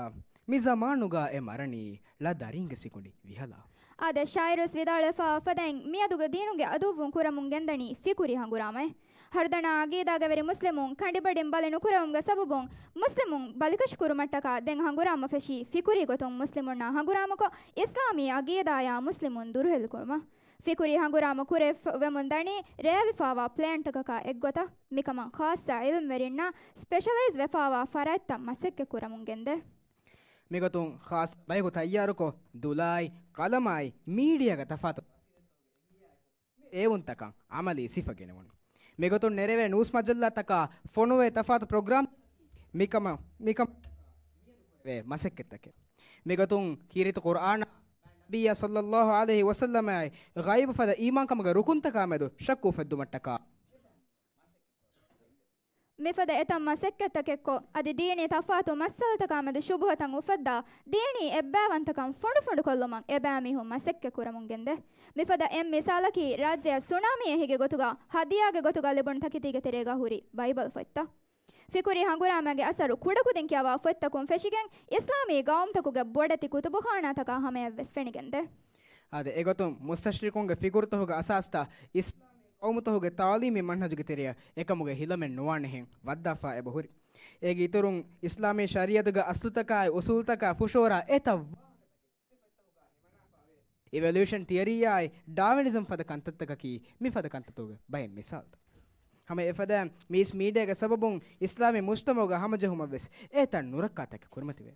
މި ޒަމާނުގަ އެ މަރަނީ ޅަ ދަރީންގެ ސިކުނޑި ވިހަލާ. އާދެ، ޝާއިރުވެސް ވިދާޅުވެފާ އޮތްފަދައިން މިއަދުގެ ދީނުގެ އަދުއްވުން ކުރަމުން ގެންދަނީ ފިކުރީ ހަނގުރާމައެއް. ހަރުދަނާ އަގީދާގަވެރި މުސްލިމުން ކަނޑިބަޑިން ބަލި ނުކުރެވުމުގެ ސަބަބުން މުސްލިމުން ބަލިކަށި ކުރުމަށްޓަކާ ދެން ހަނގުރާމަ ފެށީ ފިކުރީ ގޮތުން މުސްލިމުންނާ ހަނގުރާމަކޮށް، އިސްލާމީ އަގީދާޔާ މުސްލިމުން ދުރުހެލިކުރުމަށް. ފިކުރީ ހަނގުރާމަ ކުރެވިފަ-، ވެމުން ދަނީ ރޭވިފާވާ ޕްލޭންތަކަކާ އެއްގޮތަށް. މިކަމަށް ޚާއްޞަ ޢިލްމްވެރިންނާ ސްޕެޝަލައިޒް ވެފާވާ ފަރާތްތައް މަސައްކަތް ކުރަމުން ގެންދޭ. މިގޮތުން ޚާއްޞަ ބަޔަކު ތައްޔާރުކޮށް، ދުލާއި، ޤަލަމާއި، މީޑިއާގެ ތަފާތު ރޭވުންތަކަށް ޢަމަލީ ސިފަ ގެނެވުނު. މިގޮތުން ނެރެވޭ ނޫސް މަޖައްލާތަކާ ފޮނުވޭ ތަފާތު ޕްރޮގްރާމް މިކަމަށް، މިކަމަށް ވޭ މަސައްކަތްތަކެއް. މިގޮތުން ކީރިތި ޤުރްއާނާ ނަބިއްޔާ ޞައްލައްލާހު ޢަލައިހި ވަސައްލަމާއި ޣައިބު ފަދަ އީމާންކަމުގެ ރުކުންތަކާ މެދު ޝައްކު އުފެއްދުމަށްޓަކާ މިފަދަ އެތައް މަސައްކަތްތަކެއްކޮށް، އަދި ދީނީ ތަފާތު މައްސަލަތަކާމެދު ޝުބުހަތައް އުފައްދާ، ދީނީ އެއްބައިވަންތަކަން ފުނޑުފުނޑުކޮށްލުމަށް އެބައިމީހުން މަސައްކަތް ކުރަމުން ގެންދޭ. މިފަދަ އެއް މިސާލަކީ، ރާއްޖެއަށް ސުނާމީއެއް ހިގި ގޮތުގަ ހަދިޔާގެ ގޮތުގަ ލިބުނު ތަކެތީގެ ތެރޭގަ ހުރި ބައިބަލް ފޮތްތައް. ފިކުރީ ހަނގުރާމައިގެ އަސަރު ކުޑަކުދިން ކިޔަވާ ފޮތްތަކުން ފެށިގެން، އިސްލާމީ ގައުމުތަކުގެ ބޮޑެތި ކުތުބުޚާނާތަކާ ހަމަޔަށްވެސް ފެނިގެންދޭ. އާދެ، އެގޮތުން މުސްތަޝްރިޤުންގެ ފިކުރުތަކުގެ އަސާސްތައް އިސްލާމީ ގައުމުތަކުގެ ތަޢުލީމީ މަންހަޖުގެ ތެރެއަށް އެކަމުގެ ހިލަމެއް ނުވާނެހެން ވައްދާފާ އެބަހުރި. އޭގެ އިތުރުން، އިސްލާމީ ޝަރީޢަތުގެ އަސްލުތަކާއި އުސޫލުތަކާ ފުށުއަރާ އެތައް އިވޮލޫޝަން ތިއަރީއާއި ޑާވިނިޒަމް ފަދަ ކަންތައްތަކަކީ މިފަދަ ކަންތައްތަކުގެ ބައެއް މިސާލުތައް. ހަމަ އެފަދައިން މީސް މީޑިއާގެ ސަބަބުން އިސްލާމީ މުޖްތަމަޢުގަ ހަމަޖެހުމަށްވެސް އެތައް ނުރައްކާތަކެއް ކުރިމަތިވޭ.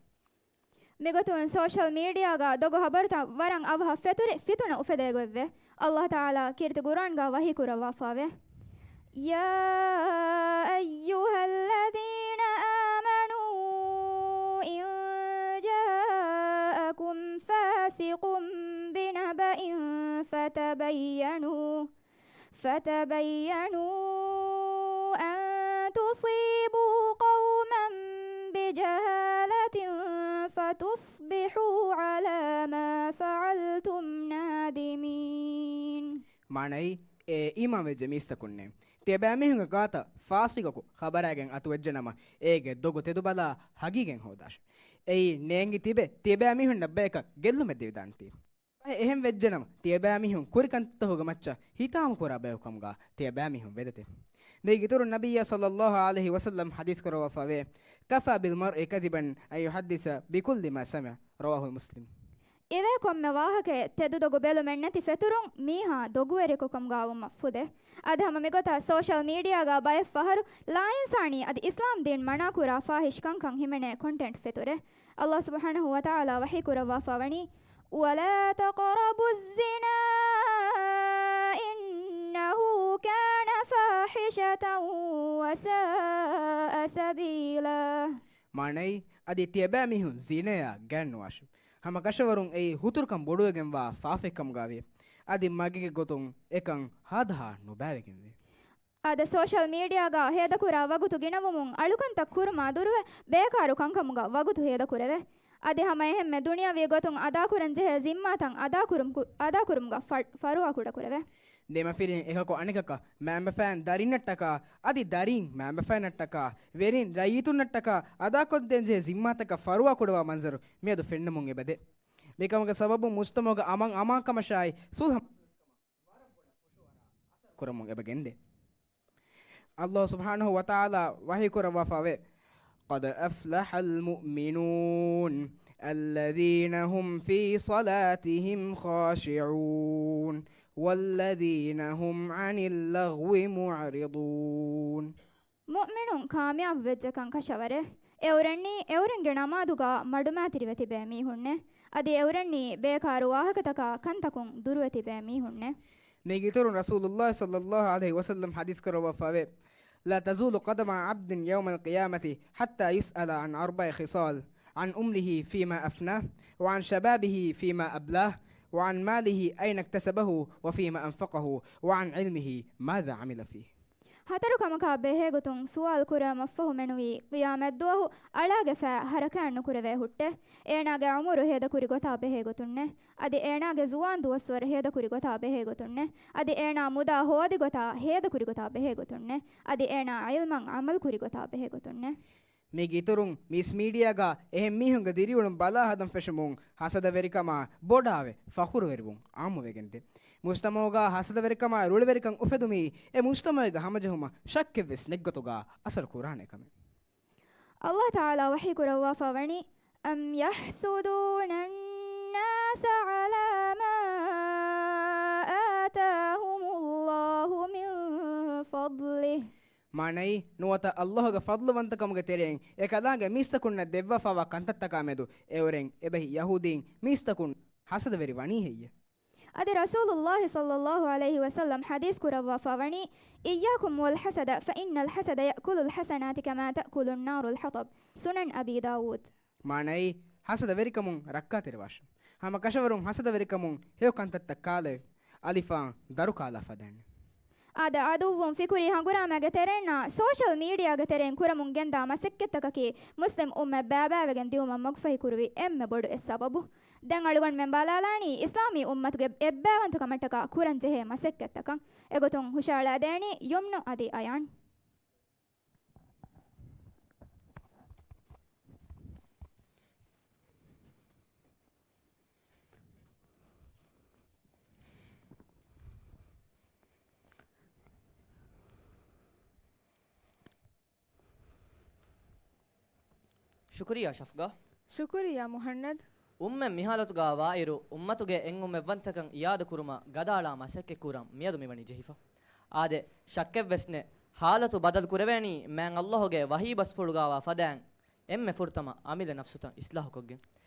މިގޮތުން ސޯޝަލް މީޑިއާގަ ދޮގު ހަބަރުތައް ވަރަށް އަވަހަށް ފެތުރި ފިތުނަ އުފެދޭގޮތްވޭ. ﷲ ތަޢާލާ ކީރިތި ޤުރްއާންގަ ވަޙީ ކުރައްވާފައެވެ. يا أيها الذين آمنوا إن جاءكم فاسق بنبأ فتبينوا فتبينوا أن تصيبوا قوما بجهالة فتصبحوا على ما فعلتم نادمين. މާނައީ، އޭ އީމާންވެއްޖެ މީސްތަކުންނޭ، ތިޔަބައިމީހުންގެ ގާތަށް ފާސިޤަކު ޚަބަރާގެން އަތުވެއްޖެނަމަ، އޭގެ ދޮގު ތެދުބަލާ ހަގީގަތް ހޯދާށި. އެއީ ނޭނގި ތިބެ ތިޔަބައިމީހުންނަށް ބަޔަކަށް ގެއްލުމެއް ދެވިދާނެތީ. އެހެން ވެއްޖެނަމަ، ތިޔަބައިމީހުން ކުރި ކަންތައްތަކުގެ މައްޗަށް ހިތާމަ ކުރާ ބަޔަކު ކަމުގަ ތިޔަބައިމީހުން ވެދެތެ. މީގެ އިތުރުން ނަބިއްޔާ ޞައްލައްލާހު ޢަލައިހި ވަސައްލަމް ޙަދީޘް ކުރައްވާފައެވެ. كفى بالمرء كذبا أن يحدث بكل ما سمع. رواه مسلم. އިވޭ ކޮންމެ ވާހަކައެއް ތެދުދޮގު ބެލުމެއް ނެތި ފެތުރުން މީހާ ދޮގުވެރިއަކު ކަމުގަ ވުމަށް ފުދޭ. އަދި ހަމަ މިގޮތަށް ސޯޝަލް މީޑިއާގަ ބައެއް ފަހަރު ލާއިންސާނީ އަދި އިސްލާމް ދީން މަނާކުރާ ފާޙިޝް ކަންކަން ހިމެނޭ ކޮންޓެންޓް ފެތުރޭ. ﷲ ސުބްޙާނަހޫ ވަތަޢާލާ ވަޙީ ކުރައްވާފަ ވަނީ، ولا تقربوا الزنا إنه كان فاحشة وساء سبيلا. މާނައީ، އަދި ތިޔަބައިމީހުން ޒިނަޔާ ގާތްނުވާށި. ހަމަ ކަށަވަރުން އެއީ ހުތުރުކަން ބޮޑުވެގެންވާ ފާފައެއްކަމުގަވި. އަދި މަގުގެ ގޮތުން އެކަން ހާދަހާ ނުބައިވެގެންވީ. އާދެ، ސޯޝަލް މީޑިއާގަ ހޭދަކުރާ ވަގުތު ގިނަވުމުން އަޅުކަންތައް ކުރުމާ ދުރުވެ، ބޭކާރު ކަންކަމުގަ ވަގުތު ހޭދަކުރެވޭ. އަދި ހަމަ އެހެންމެ ދުނިޔަވީ ގޮތުން އަދާކުރަން ޖެހޭ ޒިންމާތައް އަދާކުރުމު-، އަދާކުރުމުގަ ފަ-، ފަރުވާ ކުޑަކުރެވޭ. ދެމަފިރިން އެކަކު އަނެކަކަށް މައިންބަފައިން ދަރިންނަށްޓަކާ، އަދި ދަރީން މައިންބަފައިންނަށްޓަކާ، ވެރިން ރައްޔިތުންނަށްޓަކާ އަދާކޮށްދޭން ޖެހޭ ޒިންމާތަކަށް ފަރުވާ ކުޑަވާ މަންޒަރު މިއަދު ފެންނަމުން އެބަދޭ. މިކަމުގެ ސަބަބުން މުޖްތަމަޢުގެ އަމަން އަމާންކަމަށާއި ސުލްހަ ކުރަމުން އެބަ ގެންދޭ. ﷲ ސުބްޙާނަހޫ ވަތަޢާލާ ވަޙީ ކުރައްވާފައެވެ. قد أفلح المؤمنون الذين هم في صلاتهم خاشعون والذين هم عن اللغو معرضون. މުއުމިނުން ކާމިޔާބު ވެއްޖެކަން ކަށަވަރޭ. އެއުރެންނީ އެއުރެންގެ ނަމާދުގަ މަޑުމައިތިރިވެ ތިބޭ މީހުންނޭ. އަދި އެއުރެންނީ ބޭކާރު ވާހަކަތަކާ ކަންތަކުން ދުރުވެ ތިބޭ މީހުންނޭ. މީގެ އިތުރުން ރަސޫލުﷲ ޞައްލައްލާހު ޢަލައިހި ވަސައްލަމް ޙަދީޘް ކުރައްވާފައެވެ. لا تزول قدما عبد يوم القيامة حتى يسأل عن أربع خصال، عن عمره فيما أفناه، وعن شبابه فيما أبلاه، وعن ماله أين اكتسبه، وفيما أنفقه، وعن علمه ماذا عمل فيه. ހަތަރު ކަމަކާ ބެހޭގޮތުން ސުވާލު ކުރެވުމަށްފަހު މެނުވީ، ޤިޔާމަތްދުވަހު އަޅާގެފާ ޙަރަކާތް ނުކުރެވޭ ހުއްޓޭ. އޭނާގެ ޢުމުރު ހޭދަކުރި ގޮތާ ބެހޭގޮތުންނޭ. އަދި އޭނާގެ ޒުވާން ދުވަސްވަރު ހޭދަކުރި ގޮތާ ބެހޭގޮތުންނޭ. އަދި އޭނާ މުދާ ހޯދި ގޮތާ ހޭދަކުރި ގޮތާ ބެހޭގޮތުންނޭ. އަދި އޭނާ ޢިލްމަށް ޢަމަލުކުރި ގޮތާ ބެހޭގޮތުންނޭ. މީގެ އިތުރުން މީސް މީޑިއާގަ އެހެން މީހުންގެ ދިރިއުޅުން ބަލާ ހަދަން ފެށުމުން ހަސަދަވެރިކަމާ ބޮޑާވެ ފަޚުރުވެރިވުން ޢާއްމުވެގެންދޭ. މުޖްތަމަޢުގަ ހަސަދަވެރިކަމާ ރުޅިވެރިކަން އުފެދުމީ އެ މުޖްތަމަޢުގަ ހަމަޖެހުމަށް ޝައްކެއްވެސް ނެތްގޮތުގަ އަސަރު ކުރާނެ ކަމެއް. ﷲ ތަޢާލާ ވަޙީ ކުރައްވާފަ ވަނީ، أم يحسدون الناس على ما آتاهم الله من فضله. މާނައީ، ނުވަތަ ﷲގެ ފަޟްލުވަންތަކަމުގެ ތެރެއިން އެކަލާނގެ މީސްތަކުންނަށް ދެއްވާފައިވާ ކަންތައްތަކާމެދު އެއުރެން އެބަހީ ޔަހޫދީން މީސްތަކުން ހަސަދަވެރި ވަނީ ހެއްޔެ؟ އަދި ރަސޫލުﷲ ޞައްލައްލާހު ޢަލައިހި ވަސައްލަމް ޙަދީޘް ކުރައްވާފަ ވަނީ، إياكم والحسد فإن الحسد يأكل الحسنات كما تأكل النار الحطب. ސުނަން އަބީ ދާވޫދު. މާނައީ، ހަސަދަވެރިކަމުން ރައްކާތެރިވާށި. ހަމަ ކަށަވަރުން ހަސަދަވެރިކަމުން ހެޔޮ ކަންތައްތައް ކާލެވި. އަލިފާން ދަރު ކާލާ ފަދައިން. އާދެ، އަދުއްވުން ފިކުރީ ހަނގުރާމައިގެ ތެރެއިންނާ ސޯޝަލް މީޑިއާގެ ތެރެއިން ކުރަމުން ގެންދާ މަސައްކަތްތަކަކީ މުސްލިމް އުއްމަތް ބައިބައިވެގެން ދިއުމަށް މަގުފަހި ކުރުވި އެންމެ ބޮޑު އެއް ސަބަބު. ދެން އަޅުގަނޑުމެން ބަލާލާނީ އިސްލާމީ އުއްމަތުގެ އެއްބައިވަންތަކަމަށްޓަކާ ކުރަންޖެހޭ މަސައްކަތްތަކަށް. އެގޮތުން ހުށައަޅާދޭނީ ޔުމްނު އަދި އަޔާން. ޝުކުރިއްޔާ ޝަފްގާ. ޝުކުރިއްޔާ މުހަންނަދު. އުއްމަތް މިހާލަތުގާ ވާއިރު، އުއްމަތުގެ އެއްއުއްމަތްވަންތަކަން އިއާދަކުރުމަށް ގަދައަޅާ މަސައްކަތްކުރަން މިއަދު މިވަނީ ޖެހިފަ. އާދެ، ޝައްކެއްވެސް ނެތް، ހާލަތު ބަދަލު ކުރެވޭނީ މާތް ﷲ ގެ ވަޙީ ބަސްފުޅުގާވާ ފަދައިން އެންމެ ފުރަތަމަ އަމިއްލަ ނަފްސުތައް އިސްލާހުކޮށްގެން.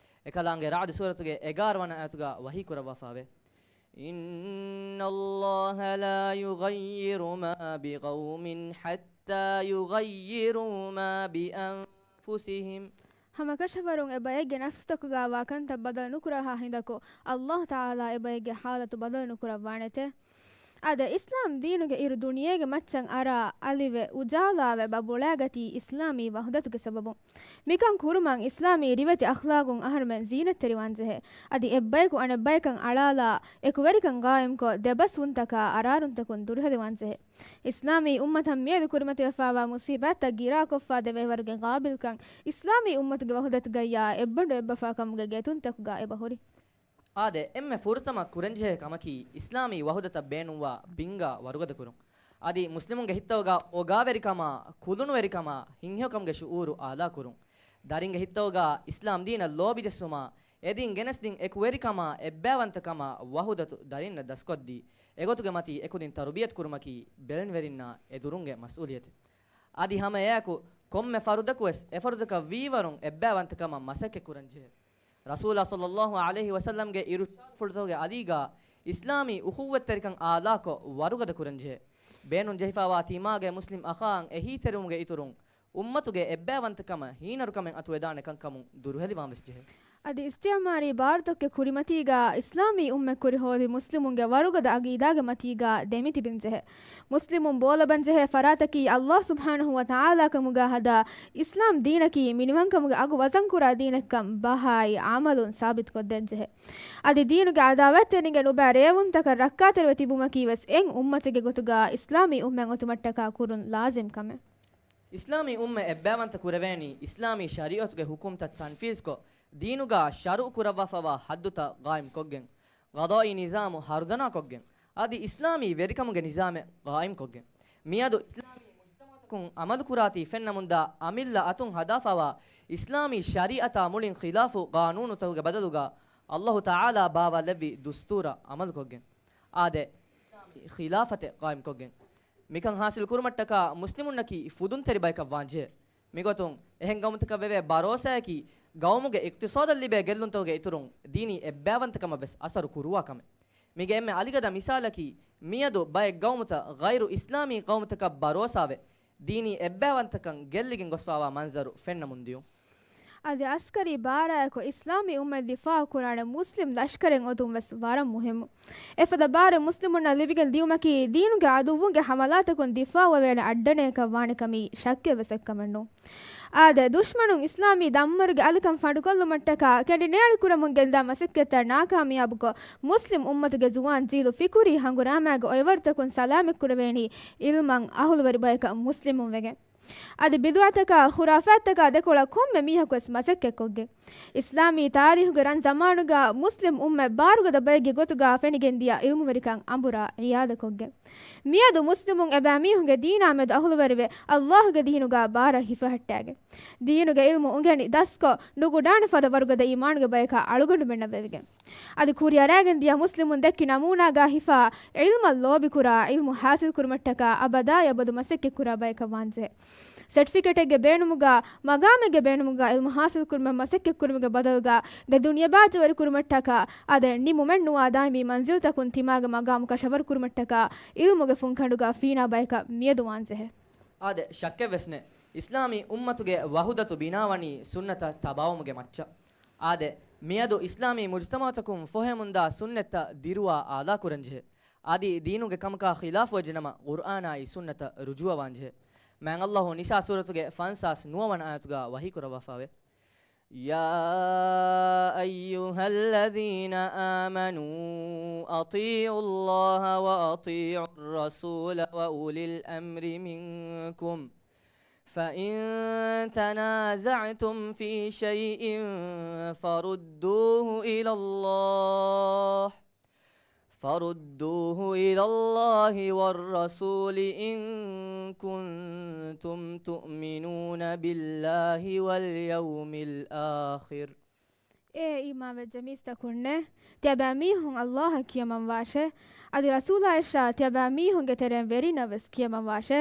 އެކަލާނގެ ރަޢުދު ސޫރަތުގެ އެގާރަ ވަނަ އާޔަތުގާ ވަޙީ ކުރައްވާފައިވޭ. إن الله لا يغير ما بقوم حتى يغيروا ما بأنفسهم. ހަމަކަށަވަރުން އެބައެއްގެ ނަފްސުތަކުގާވާ ކަންތައް ބަދަލު ނުކުރާހާ ހިނދަކު، ﷲ ތަޢާލާ އެބައެއްގެ ޙާލަތު ބަދަލު ނުކުރައްވާނެތެ. އާދެ، އިސްލާމް ދީނުގެ އިރު ދުނިޔޭގެ މައްޗަށް އަރާ، އަލިވެ، އުޖާލާވެ، ބަބުޅައިގަތީ އިސްލާމީ ވަޙުދަތުގެ ސަބަބުން. މިކަން ކުރުމަށް އިސްލާމީ ރިވެތި އަޚްލާގުން އަހަރުމެން ޒީނަތްތެރިވާންޖެހޭ. އަދި އެއްބަޔަކު އަނެއްބަޔަކަށް އަޅާލާ، އެކުވެރިކަން ގާއިމްކޮށް، ދެބަސްވުންތަކާ އަރާރުންތަކުން ދުރުހެލިވާންޖެހޭ. އިސްލާމީ އުއްމަތަށް މިއަދު ކުރިމަތިވެފާވާ މުސީބާތްތައް ގިރާކޮށްފާ ދެވޭވަރުގެ ގާބިލްކަން އިސްލާމީ އުއްމަތުގެ ވަޙުދަތުގައްޔާ އެއްބަނޑު އެއްބަފާކަމުގެ ގެތުންތަކުގާ އެބަހުރި. އާދެ، އެންމެ ފުރަތަމަ ކުރަންޖެހޭ ކަމަކީ އިސްލާމީ ވަޙުދަތަށް ބޭނުންވާ ބިންގާ ވަރުގަދަ ކުރުން. އަދި މުސްލިމުންގެ ހިތްތަކުގާ އޮގާވެރިކަމާ، ކުލުނުވެރިކަމާ، ހިތްހެޔޮކަމުގެ ޝުޢޫރު އާލާ ކުރުން. ދަރިންގެ ހިތްތަކުގާ އިސްލާމް ދީނަށް ލޯބި ޖެއްސުމާ، އެދީން ގެނެސްދިން އެކުވެރިކަމާ، އެއްބައިވަންތަކަމާ ވަޙުދަތު ދަރިންނަށް ދަސްކޮށްދީ، އެގޮތުގެ މަތީ އެކުދިން ތަރުބިޔަތު ކުރުމަކީ ބެލެނިވެރިންނާ އެދުރުންގެ މަސްއޫލިއްޔަތެއް. އަދި ހަމަ އެއާއެކު ކޮންމެ ފަރުދަކުވެސް އެފަރުދަކަށް ވީވަރުން އެއްބައިވަންތަކަމަށް މަސައްކަތް ކުރަންޖެހޭ. ރަސޫލާ ޞައްލައްލާހު ޢަލައިހި ވަސައްލަމްގެ އިރުޝާދުފުޅުތަކުގެ އަލީގާ އިސްލާމީ އުޚުއްވަތްތެރިކަން އާލާކޮށް ވަރުގަދަ ކުރަންޖެހޭ. ބޭނުން ޖެހިފާވާ ތިމާގެ މުސްލިމް އަޚާއަށް އެހީތެރިވުމުގެ އިތުރުން، އުއްމަތުގެ އެއްބައިވަންތަކަމަށް ހީނަރުކަމެއް އަތުވެދާނެ ކަންކަމުން ދުރުހެލިވާން ވެސް ޖެހޭ. އަދި އިސްތިޢުމާރީ ބާރުތަކުގެ ކުރިމަތީގާ އިސްލާމީ އުއްމަތް ކުރިހޯދި މުސްލިމުންގެ ވަރުގަދަ އަގީދާގެ މަތީގާ ދެމިތިބެން ޖެހޭ. މުސްލިމުން ބޯލަބަން ޖެހޭ ފަރާތަކީ ﷲ ސުބްޙާނަހު ވަ ތަޢާލާ ކަމުގާ ހަދާ އިސްލާމް ދީނަކީ މިނިވަންކަމުގެ އަގު ވަޒަންކުރާ ދީނެއްކަން ބަހާއި ޢަމަލުން ސާބިތުކޮށްދޭން ޖެހޭ. އަދި ދީނުގެ ޢަދާވާތްތެރިންގެ ނުބައި ރޭވުންތަކަށް ރައްކާތެރިވެ ތިބުމަކީ ވެސް އެއް އުއްމަތެއްގެ ގޮތުގާ އިސްލާމީ އުއްމަތް އޮތުމަށްޓަކާ ކުރުން ލާޒިމް ކަމެއް. އިސްލާމީ އުއްމަތް އެއްބައިވަންތަ ކުރެވޭނީ އިސްލާމީ ޝަރީޢަތުގެ ޙުކުމްތައް ތަންފީޒްކޮށް، ދީނުގާ ޝަރުޢު ކުރައްވާފައިވާ ޙައްދުތައް ޤާއިމްކޮށްގެން، ޤަޟާއީ ނިޒާމު ހަރުދަނާކޮށްގެން، އަދި އިސްލާމީ ވެރިކަމުގެ ނިޒާމެއް ޤާއިމްކޮށްގެން. މިއަދު އިސްލާމީ މުޖްތަމަޢުތަކުން ޢަމަލުކުރާތީ ފެންނަމުންދާ އަމިއްލަ އަތުން ހަދާފައިވާ އިސްލާމީ ޝަރީޢަތާ މުޅިން ޚިލާފު ޤާނޫނުތަކުގެ ބަދަލުގާ ﷲ ތަޢާލާ ބާވާލެއްވި ދުސްތޫރަށް ޢަމަލުކޮށްގެން، އާދެ، ޚިލާފަތެއް ޤާއިމްކޮށްގެން. މިކަން ޙާޞިލް ކުރުމަށްޓަކާ މުސްލިމުންނަކީ ފުދުންތެރި ބަޔަކަށް ވާންޖެހޭ. މިގޮތުން އެހެން ގައުމުތަކަށް ވެވޭ ބަރޯސާއަކީ ގައުމުގެ އިޤްތިޞާދަށް ލިބޭ ގެއްލުންތަކުގެ އިތުރުން ދީނީ އެއްބައިވަންތަކަމަށް ވެސް އަސަރު ކުރުވާ ކަމެއް. މީގެ އެންމެ އަލިގަދަ މިސާލަކީ މިއަދު ބައެއް ގައުމުތައް ޣައިރު އިސްލާމީ ގައުމުތަކަށް ބަރޯސާވެ، ދީނީ އެއްބައިވަންތަކަން ގެއްލިގެން ގޮސްފައިވާ މަންޒަރު ފެންނަމުން ދިޔުން. އަދި އަސްކަރީ ބާރާއެކު އިސްލާމީ އުއްމަތް ދިފާޢު ކުރާނެ މުސްލިމް ލަޝްކަރެއް އޮތުން ވެސް ވަރަށް މުހިއްމު. އެފަދަ ބާރެއް މުސްލިމުންނަށް ލިބިގެން ދިޔުމަކީ ދީނުގެ ޢަދުއްވުންގެ ޙަމަލާތަކުން ދިފާޢުވެވޭނެ އައްޑަނެއްކަން ވާނެ ކަމީ ޝައްކެއް ވެސް އެއްކަމެއް ނޫން. އާދެ، ދުޝްމަނުން އިސްލާމީ ދަންމަރުގެ އަލިކަން ފަނޑުކޮށްލުމަށްޓަކާ ކެނޑި ނޭޅި ކުރަމުން ގެންދާ މަސައްކަތްތައް ނާކާމިޔާބުކޮށް، މުސްލިމް އުއްމަތުގެ ޒުވާން ޖީލު ފިކުރީ ހަނގުރާމައިގެ އޮއިވަރުތަކުން ސަލާމަތްކުރެވޭނީ ޢިލްމަށް އަހުލުވެރި ބަޔަކަށް މުސްލިމުން ވެގެން. އަދި ބިދުޢަތަކާ، ޚުރާފާތްތަކާ ދެކޮޅަށް ކޮންމެ މީހަކުވެސް މަސައްކަތްކޮށްގެން. އިސްލާމީ ތާރީޚުގެ ރަން ޒަމާނުގަ މުސްލިމް އުއްމަތް ބާރުގަދަ ބައެއްގެ ގޮތުގަ ފެނިގެންދިޔަ ޢިލްމުވެރިކަން އަނބުރާ ޢިޔާދަކޮށްގެން. މިއަދު މުސްލިމުން އެބައިމީހުންގެ ދީނާ މެދު އަހުލުވެރިވެ، ﷲގެ ދީނުގަ ބާރަށް ހިފަހައްޓާގެން. ދީނުގެ ޢިލްމު އުނގެނި ދަސްކޮށް، ނުގުޑާނެ ފަދަ ވަރުގަދަ އީމާނުގެ ބަޔަކާ އަޅުގަނޑުމެންނަށް ވެވިގެން. އަދި ކުރިއަރައިގެން ދިޔަ މުސްލިމުން ދެއްކި ނަމޫނާގަ ހިފާ، ޢިލްމަށް ލޯބިކުރާ، ޢިލްމު ޙާޞިލް ކުރުމަށްޓަކާ އަބަދާއި އަބަދު މަސައްކަތްކުރާ ބަޔަކަށް ވާންޖެހޭ. ސެޓްފިކެޓެއްގެ ބޭނުމުގަ، މަގާމެއްގެ ބޭނުމުގަ، ޢިލްމު ޙާޞިލް ކުރުމަށް މަސައްކަތްކުރުމުގެ ބަދަލުގަ، ދެ ދުނިޔެ ބާއްޖަވެރިކުރުމަށްޓަކާ، އާދެ، ނިމުމެއްނުވާ ދާއިމީ މަންޒިލްތަކުން ތިމާގެ މަގާމު ކަށަވަރުކުރުމަށްޓަކާ، ޢިލްމުގެ ފުންކަނޑުގަ ފީނާ ބަޔަކަށް މިއަދު ވާންޖެހޭ. އާދެ، ޝައްކެއްވެސް ނެތް. އިސްލާމީ އުއްމަތުގެ ވަޙުދަތު ބިނާވަނީ ސުންނަތަށް ތަބާވުމުގެ މައްޗަށް. އާދެ، މިއަދު އިސްލާމީ މުޖުތަމަޢުތަކުން ފޮހެމުންދާ ސުންނަތްތައް ދިރުވާ އާލާކުރަންޖެހޭ. އަދި ދީނުގެ ކަމަކާ ޚިލާފުވެއްޖެނަމަ، ޤުރްއާނާއި ސުންނަތަށް ރުޖޫޢަވާންޖެހޭ. މާތް ﷲ ނިސާ ސޫރަތުގެ ފަންސާސް ނުވަވަނަ އާޔަތުގަ ވަޙީކުރައްވާފައެވެ. يا أيها الذين آمنوا أطيعوا الله وأطيعوا الرسول وأولي الأمر منكم، فإن تنازعتم في شيء فردوه إلى الله، فردوه إلى الله والرسول إن كنتم تؤمنون بالله واليوم الآخر. އޭ އީމާންވެއްޖެ މީސްތަކުންނޭ! ތިޔަބައިމީހުން ﷲ އަށް ކިޔަމަންވާށޭ! އަދި ރަސޫލާއަށާ ތިޔަބައިމީހުންގެ ތެރެއިން ވެރިންނަށްވެސް ކިޔަމަންވާށޭ!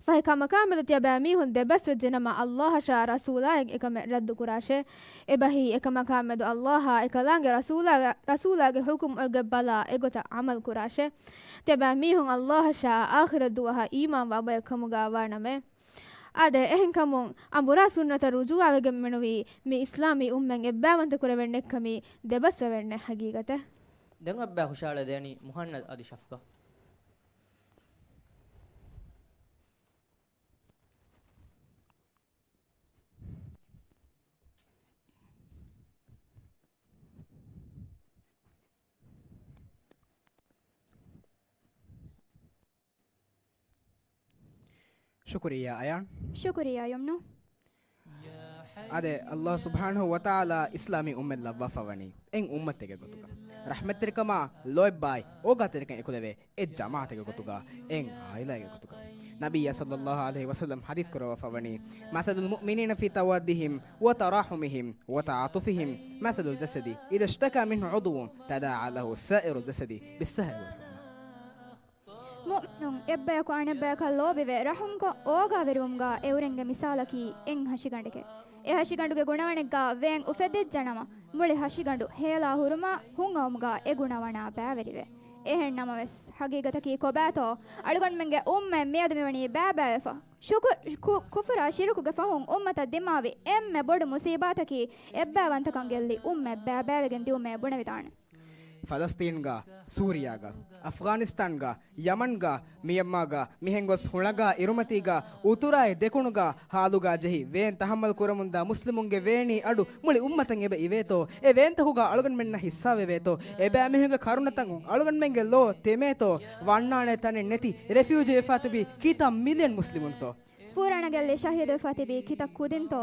ފަހެ ކަމަކާމެދު ތިޔަބައިމީހުން ދެބަސްވެއްޖެނަމަ، ﷲ އަށާ ރަސޫލާއަށް އެކަމެއް ރައްދުކުރާށޭ! އެބަހީ، އެކަމަކާމެދު ﷲ އާ އެކަލާނގެ ރަސޫލާގެ، ރަސޫލާގެ ޙުކުމް އޮތްގޮތް ބަލާ އެގޮތަށް ޢަމަލު ކުރާށޭ! ތިޔަބައިމީހުން ﷲ އަށާ އާޚިރަތް ދުވަހަށް އީމާންވާ ބަޔަކު ކަމުގަ ވާނަމަ. އާދެ، އެހެންކަމުން އަނބުރާ ސުންނަތަށް ރުޖޫޢަވެގެން މިނުވީ މި އިސްލާމީ އުއްމަތް އެއްބައިވަންތަ ކުރެވެން އެއްކަމީ ދެބަސްވެވެންނެއް ޙަޤީޤަތެއް. ދެން އެއްބައި ހުށައަޅައިދޭނީ މުޙަންނަދު އަދި ޝަފްޤަ. ޝުކުރިއްޔާ އަޔާން. ޝުކުރިއްޔާ ޔުމްނު. އާދެ، ﷲ ސުބްޙާނަހޫ ވަތަޢާލާ އިސްލާމީ އުއްމަތް ލައްވާފަ ވަނީ އެއް އުއްމަތެއްގެ ގޮތުގަ، ރަޙްމަތްތެރިކަމާ ލޯތްބާއި އޯގާތެރިކަން އެކުލެވޭ އެއް ޖަމާޢަތެއްގެ ގޮތުގަ، އެއް ޢާއިލާއެއްގެ ގޮތުގަ. ނަބިއްޔާ ޞައްލައްލާހު ޢަލައިހި ވަސައްލަމް ޙަދީޘް ކުރައްވާފަ ވަނީ، مثل المؤمنين في توادهم وتراحمهم وتعاطفهم مثل الجسد إذا اشتكى منه عضو تداعى له سائر الجسد بالسهر والحمى. މުއުމިނުން އެއްބަޔަކު އަނެއްބަޔަކަށް ލޯބިވެ، ރަޙުމްކޮށް، އޯގާވެރިވުމުގަ އެއުރެންގެ މިސާލަކީ އެއް ހަށިގަނޑެކޭ. އެ ހަށިގަނޑުގެ ގުނަވަނެއްގަ ވޭން އުފެދިއްޖެނަމަ، މުޅި ހަށިގަނޑު ހޭލާ ހުރުމާ ހުންއައުމުގަ އެ ގުނަވަނާ ބައިވެރިވޭ. އެހެން ނަމަވެސް، ޙަޤީޤަތަކީ ކޮބާތޯ؟ އަޅުގަނޑުމެންގެ އުއްމަތް މިއަދު މިވަނީ ބައިބައިވެފަ. ޝުކު-، ކު-، ކުފުރާ ޝިރުކުގެ ފަހުން އުއްމަތަށް ދިމާވި އެންމެ ބޮޑު މުޞީބާތަކީ އެއްބައިވަންތަކަން ގެއްލި އުއްމަތް ބައިބައިވެގެން ދިއުމޭ ބުނެވިދާނެ. ފަލަސްޠީންގަ، ސޫރިޔާގަ، އަފްޣާނިސްތާންގަ، ޔަމަންގަ، މިޔަންމާގަ، މިހެންގޮސް ހުޅަނގާ އިރުމަތީގަ، އުތުރާއި ދެކުނުގަ ހާލުގަ ޖެހި ވޭން ތަޙައްމަލް ކުރަމުންދާ މުސްލިމުންގެ ވޭނީ އަޑު މުޅި އުއްމަތަށް އެބަ އިވޭތޯ؟ އެ ވޭންތަކުގަ އަޅުގަނޑުމެންނަށް ހިއްސާވެވޭތޯ؟ އެބައިމީހުންގެ ކަރުނަތަކުން އަޅުގަނޑުމެންގެ ލޯ ތެމޭތޯ؟ ވަންނާނެ ތަނެއް ނެތި ރެފިއުޖީ ވެފާ ތިބި ކިތައް މިލިއަން މުސްލިމުންތޯ؟ ފުރާނަ ގެއްލި ޝަހީދުވެފާ ތިބީ ކިތައް ކުދިންތޯ؟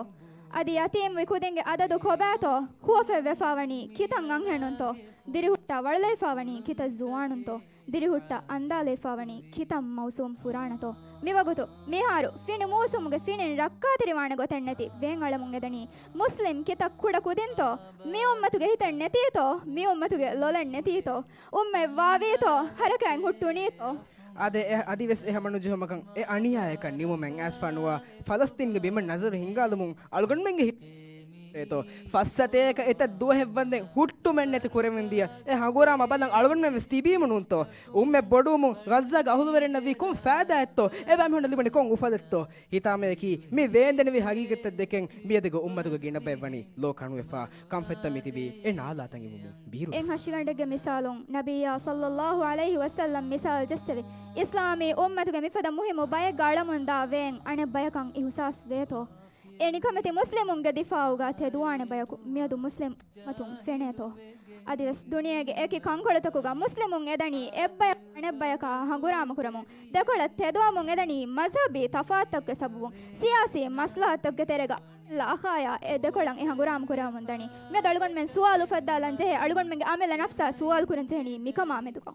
އަދި ޔަތީމްވި ކުދިންގެ އަދަދު ކޮބާތޯ؟ ހުވަފަތްވެފާވަނީ ކިތައް އަންހެނުންތޯ؟ ދިރިހުއްޓާ ވަޅުލައިފާވަނީ ކިތައް ޒުވާނުންތޯ؟ ދިރިހުއްޓާ އަންދާލައިފާވަނީ ކިތައް މައުސޫމް ފުރާނަތޯ؟ މިވަގުތު މިހާރު ފިނި މޫސުމުގެ ފިނިން ރައްކާތެރިވާނެ ގޮތެއްނެތި ވޭން އަޅަމުން އެދަނީ މުސްލިމް ކިތައް ކުޑަ ކުދިންތޯ؟ މި އުއްމަތުގެ ހިތެއް ނެތީތޯ؟ މި އުއްމަތުގެ ލޮލެއް ނެތީތޯ؟ އުއްމަތް ވާވީތޯ؟ ހަރަކާތް ހުއްޓުނީތޯ؟ އާދެ، އެ އަދިވެސް އެ ހަމަނުޖެހުމަކަށް އެ އަނިޔާއަކަށް ނިމުމެއް އައިސްފަ ނުވާ، ފަލަސްޠީންގެ ބިމަށް ނަޒަރު ހިންގާލުމުން އަޅުގަނޑުމެންގެ ހިތޭތޯ؟ ފައްސަތޭކަ އެތައް ދުވަހެއް ވަންދެން ހުއްޓުމެއްނެތި ކުރެވެން ދިޔަ އެ ހަނގުރާމަ ބަލަން އަޅުގަނޑުމެން ވެސް ތިބީމު ނޫންތޯ؟ އުއްމަތް ބޮޑުވުމުން ޣައްޒާގެ އަހުލުވެރިންނަށް ވީ ކޮން ފައިދާއެއްތޯ؟ އެބައިމީހުންނަށް ލިބުނީ ކޮން އުފަލެއްތޯ؟ ހިތާމަޔަކީ މި ވޭންދެނިވި ހަގީގަތްތައް ދެކެން މިއަދުގެ އުއްމަތުގެ ގިނަ ބައެއް ވަނީ ލޯ ކަނުވެފާ، ކަންފަތްތައް މިތިބީ އެ ނާލާތައް އިވުމުން ބިރު. އެއް ހަށިގަނޑެއްގެ މިސާލުން ނަބިއްޔާ ޞައްލައްލާހު ޢަލައިހި ވަސައްލަމް މިސާލް ޖެއްސެވި، އިސްލާމީ އުއްމަތުގެ މިފަދަ މުހިއްމު ބައެއްގަ އަޅަމުންދާ ވޭން އަނެއް ބަޔަކަށް އިހުސާސް ވޭތޯ؟ އެ ނިކަމެތި މުސްލިމުންގެ ދިފާއުގަ ތެދުވާނެ ބަޔަކު މިއަދު މުސްލިމް އުއްމަތުން ފެނޭތޯ؟ އަދިވެސް ދުނިޔޭގެ އެކި ކަންކޮޅުތަކުގަ މުސްލިމުން އެދަނީ އެއްބަޔަކު އަނެއްބަޔަކާ ހަނގުރާމަ ކުރަމުން، ދެކޮޅަށް ތެދުވަމުން އެދަނީ މަޒްހަބީ ތަފާތުތަކުގެ ސަބަބުން، ސިޔާސީ މަސްލަހަތުތަކުގެ ތެރޭގަ އަޚާޔާ އެ ދެކޮޅަށް އެ ހަނގުރާމަ ކުރަމުން ދަނީ. މިއަދު އަޅުގަނޑުމެން ސުވާލު އުފައްދާލަން ޖެހޭ، އަޅުގަނޑުމެންގެ އަމިއްލަ ނަފްސާ ސުވާލު ކުރަން ޖެހެނީ މިކަމާ މެދުގަ.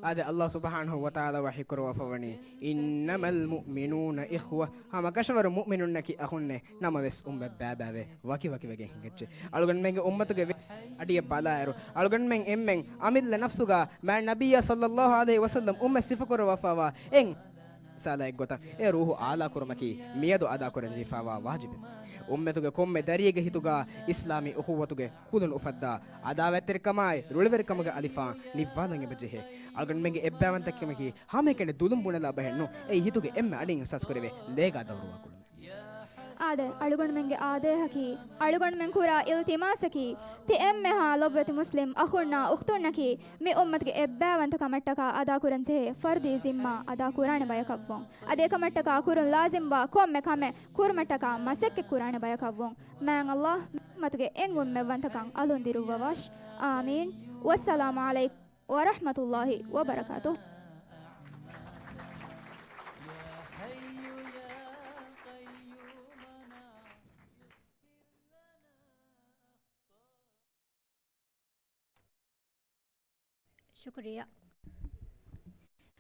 އާދެ، އައްލާހު ސުބްޙާނަހޫ ވަތަޢާލާ ވަޙީ ކުރައްވާފަ ވަނީ، إنما المؤمنون إخوة، ހަމަކަށަވަރު މުއުމިނުންނަކީ އަޚުންނޭ، ނަމަވެސް އުއްމަތް ބައިބައިވެ ވަކިވަކިވެގެން ހިނގައްޖެ. އަޅުގަނޑުމެންގެ އުއްމަތުގެ ވެ-، އަޑިއަށް ބަލާއިރު، އަޅުގަނޑުމެން އެންމެން އަމިއްލަ ނަފްސުގަ މާތް ނަބިއްޔާ ޞައްލައްލާހު ޢަލައިހި ވަސައްލަމް އުއްމަތް ސިފަކުރައްވާފަވާ އެއް މިސާލާ އެއްގޮތަށް އެ ރޫޙު އާލާކުރުމަކީ މިއަދު އަދާކުރަންޖެހިފަވާ ވާޖިބެއް. އުއްމަތުގެ ކޮންމެ ދަރިއެއްގެ ހިތުގަ އިސްލާމީ އުޚުއްވަތުގެ ކުލުން އުފައްދާ، އަދާވަތްތެރިކަމާއި ރުޅިވެރިކަމުގެ އަލިފާން ނިއްވާލަން އެބަޖެހޭ. އަޅުގަނޑުމެންގެ އެއްބައިވަންތަކަމަކީ ހަމައެކަނި ދުލުން ބުނެލާ ބަހެއް ނޫން. އެއީ ހިތުގެ އެންމެ އަޑިން އިޙްސާސް ކުރެވޭ ލޭގާ ދައުރުވާ ކުޅުމެއް. އާދެ، އަޅުގަނޑުމެންގެ އާދޭހަކީ، އަޅުގަނޑުމެން ކުރާ އިލްތިމާސަކީ، ތި އެންމެހާ ލޮބުވެތި މުސްލިމް އަޚުންނާ އުޚްތުންނަކީ، މި އުއްމަތުގެ އެއްބައިވަންތަ ކަމަށްޓަކާ އަދާކުރަން ޖެހޭ ފަރުދީ ޒިންމާ އަދާކުރާނެ ބަޔަކަށްވުން. އަދި އެކަމަށްޓަކާ ކުރުން ލާޒިމްވާ ކޮންމެ ކަމެއް ކުރުމަށްޓަކާ މަސައްކަތް ކުރާނެ ބަޔަކަށްވުން. މާތް ﷲ މި އުއްމަތުގެ އެންމެ އުންމެއްވަންތަކަން އަލުން ދިރުއްވަވާށި. އާމީން. ވައްސަލާމު ޢަލައިކުމް ވަރަޙްމަތުﷲ ވަބަރަކާތުހު. ޝުކުރިއްޔާ.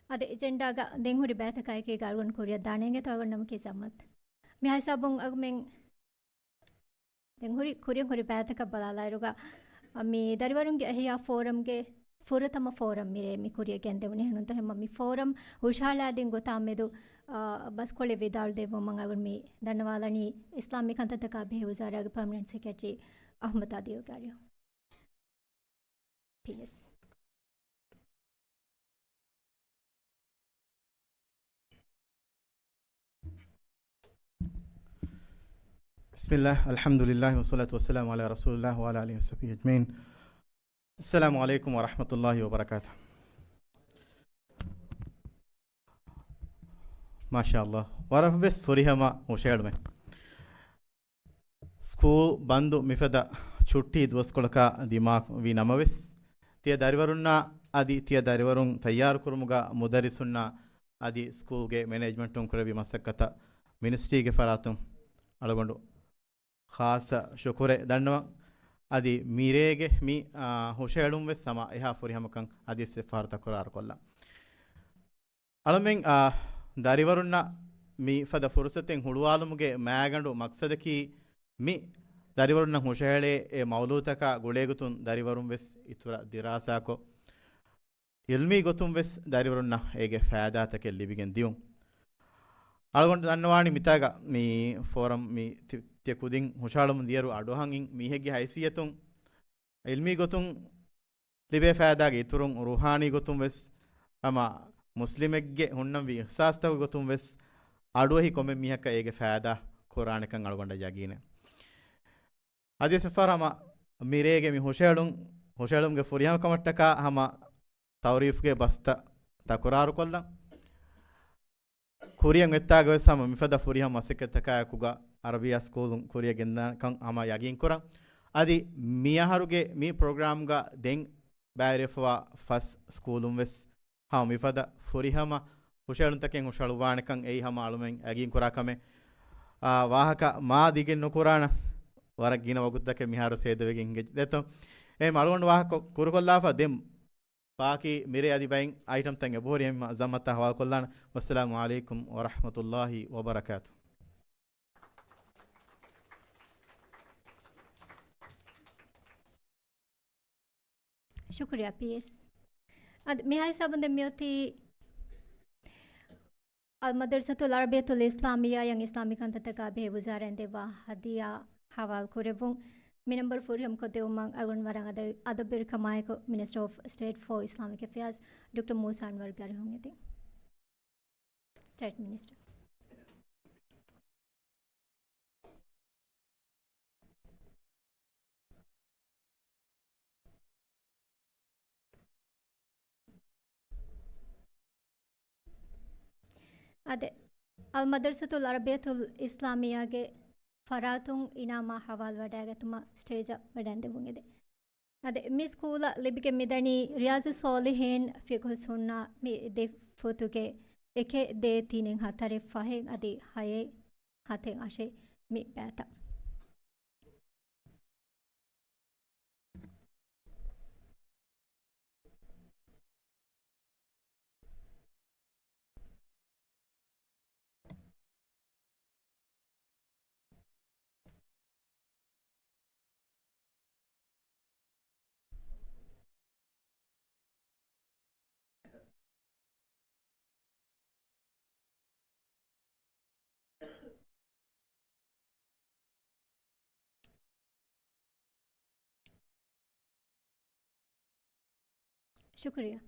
އަދި އެޖެންޑާގަ ދެން ހުރި ބައިތަކާއެކީގަ އަޅުގަނޑު ކުރިއަށް ދާނެ އިނގޭތޯ އަޅުގަނޑު ނަމަކީ ޒައްމަތް. މި ހިސާބުން އަޅުގަނޑުމެން ދެން ހުރި، ކުރިން ހުރި ބައިތަކަށް ބަލާލާއިރުގަ، މި ދަރިވަރުންގެ އެހިޔާ ފޯރަމްގެ ފުރަތަމަ ފޯރަމް މިރޭ މި ކުރިއަށް ގެންދެވުނީ. އެހެންތޯ ހަމަ މި ފޯރަމް ހުށަހަޅާދިން ގޮތާ މެދު، އާ، ބަސްކޮޅެއް ވިދާޅުދެއްވުމަށް އަޅުގަނޑު މި ދަންނަވާލަނީ އިސްލާމީ ކަންތައްތަކާ ބެހޭ ވުޒާރާގެ ޕަރމަނެންޓް ސެކްރެޓަރީ އަޙްމަދު އާދިލް ގާރިއު. ޕީއެސް. بسم الله، الحمد لله، والصلاة والسلام على رسول الله وعلى آله وصحبه أجمعين. السلام عليكم ورحمة الله وبركاته. މާޝާﷲ. ވަރަށްވެސް ފުރިހަމަ ހުށަހެޅުމެއް. ސްކޫލް ބަންދު މިފަދަ ޗުއްޓީ ދުވަސްކޮޅަކާ ދިމާވި ނަމަވެސް، ތިޔަ ދަރިވަރުންނާ އަދި ތިޔަ ދަރިވަރުން ތައްޔާރުކުރުމުގަ މުދައްރިސުންނާ އަދި ސްކޫލްގެ މެނޭޖްމަންޓުން ކުރެއްވި މަސައްކަތަށް މިނިސްޓްރީގެ ފަރާތުން އަޅުގަނޑު ޚާއްޞަ ޝުކުރެއް ދަންނަވަން. އަދި މިރޭގެ މި، އާ، ހުށަހެޅުން ވެސް ހަމަ އެހާ ފުރިހަމަކަން އަދިވެސް އެއްފަހަރު ތަކުރާރުކޮށްލަން. އަޅަމެން، އާ، ދަރިވަރުންނަށް މި ފަދަ ފުރުސަތެއް ހުޅުވާލުމުގެ މައިގަނޑު މަޤްޞަދަކީ މި ދަރިވަރުންނަށް ހުށަހެޅޭ އެ މައުޟޫޢުތަކާ ގުޅޭގޮތުން ދަރިވަރުން ވެސް އިތުރަށް ދިރާސާކޮށް، ޢިލްމީ ގޮތުން ވެސް ދަރިވަރުންނަށް އޭގެ ފައިދާތަކެއް ލިބިގެން ދިޔުން. އަޅުގަނޑު ދަންނަވާނީ މިތާގަ މި ފޯރަމް މި ތި-، ތިޔަ ކުދިން ހުށަހަޅަމުން ދިޔައިރު އަޑުއަހަން އިން މީހެއްގެ ހައިސިއްޔަތުން ޢިލްމީ ގޮތުން ލިބޭ ފައިދާގެ އިތުރުން ރޫޙާނީ ގޮތުން ވެސް ހަމަ މުސްލިމެއްގެ ހުންނަންވީ އިޙްސާސްތަކުގެ ގޮތުން ވެސް އަޑުއެހި ކޮންމެ މީހަކަށް އޭގެ ފައިދާ ކުރާނެކަން އަޅުގަނޑަށް ޔަގީނެއް. އަދިވެސް އެއްފަހަރު ހަމަ މިރޭގެ މި ހުށަހެޅުން، ހުށަހެޅުމުގެ ފުރިހަމަކަމަށްޓަކާ ހަމަ ތައުރީފްގެ ބަސްތައް ތަކުރާރުކޮށްލަން. ކުރިއަށް އޮތްތާގަ ވެސް ހަމަ މިފަދަ ފުރިހަމަ މަސައްކަތްތަކާއެކުގަ ޢަރަބިއްޔާ ސްކޫލުން ކުރިއަށް ގެންދާކަން ހަމަ ޔަގީންކުރަން. އަދި މިއަހަރުގެ މި ޕްރޮގްރާމްގަ ދެން ބައިވެރިވެފަވާ ފަސް ސްކޫލުން ވެސް ހަމަ މިފަދަ ފުރިހަމަ ހުށަހެޅުންތަކެއް ހުށަހަޅުއްވާނެކަން އެއީ ހަމަ އަޅުމެން ޔަގީންކުރާ ކަމެއް. އާ، ވާހަކަ މާ ދިގެއް ނުކުރާނަން، ވަރަށް ގިނަ ވަގުތުތަކެއް މިހާރު ސޭދަވެގެން ހިނގައްޖެ. ދެއްތޯ؟ އެހެން އަޅުގަނޑު ވާހަކަ ކުރުކޮށްލާފަ ދެން ބާކީ މިރޭ އަދި ބައިން އައިޓަމްތައް އެބަހުރި އެހެންމަ ޒައްމަތާ ހަވާލުކޮށްލާނަން. ވައްސަލާމު ޢަލައިކުމް ވަރަޙްމަތުﷲ ވަބަރަކާތުހު. ޝުކުރިއްޔާ، ޕީއެސް. އަދި މިހާ ހިސާބުން ދެން މިއޮތީ އަލްމަދަރްސަތުލް ޢަރަބިއްޔަތުލް އިސްލާމިއްޔާއަށް އިސްލާމީ ކަންތައްތަކާ ބެހޭ ވުޒާރާއިން ދެއްވާ ހަދިޔާ ހަވާލު ކުރެއްވުން. މި ނަންބަރު ފުރިހަމަކޮށްދެއްވުމަށް އަޅުގަނޑު ވަރަށް އަދަ-، އަދަބުވެރިކަމާއެކު މިނިސްޓަރ އޮފް ސްޓޭޓް ފޯ އިސްލާމިކް އެފެއާޒް ޑޮކްޓަރ މޫސާ އަންވަރު ގާރިހުން އެދިން. ސްޓޭޓް މިނިސްޓަރ. އާދެ، އަލްމަދަރްސަތުލް ޢަރަބިއްޔަތުލް އިސްލާމިއްޔާގެ ފަރާތުން އިނާމާ ހަވާލުވަޑައިގަތުމަށް ސްޓޭޖަށް ވަޑައިންދެވުން އެދެން. އާދެ، މި ސްކޫލަށް ލިބިގެން މިދަނީ ރިޔާޒުއްޞާލިޙީން ފިޤުހުއްސުންނާ މި ދެ ފޮތުގެ އެކެއް ދޭއް ތިނެއް ހަތަރެއް ފަހެއް އަދި ހައެއް ހަތެއް އަށެއް މި ބައިތައް. ޝުކުރިއްޔާ.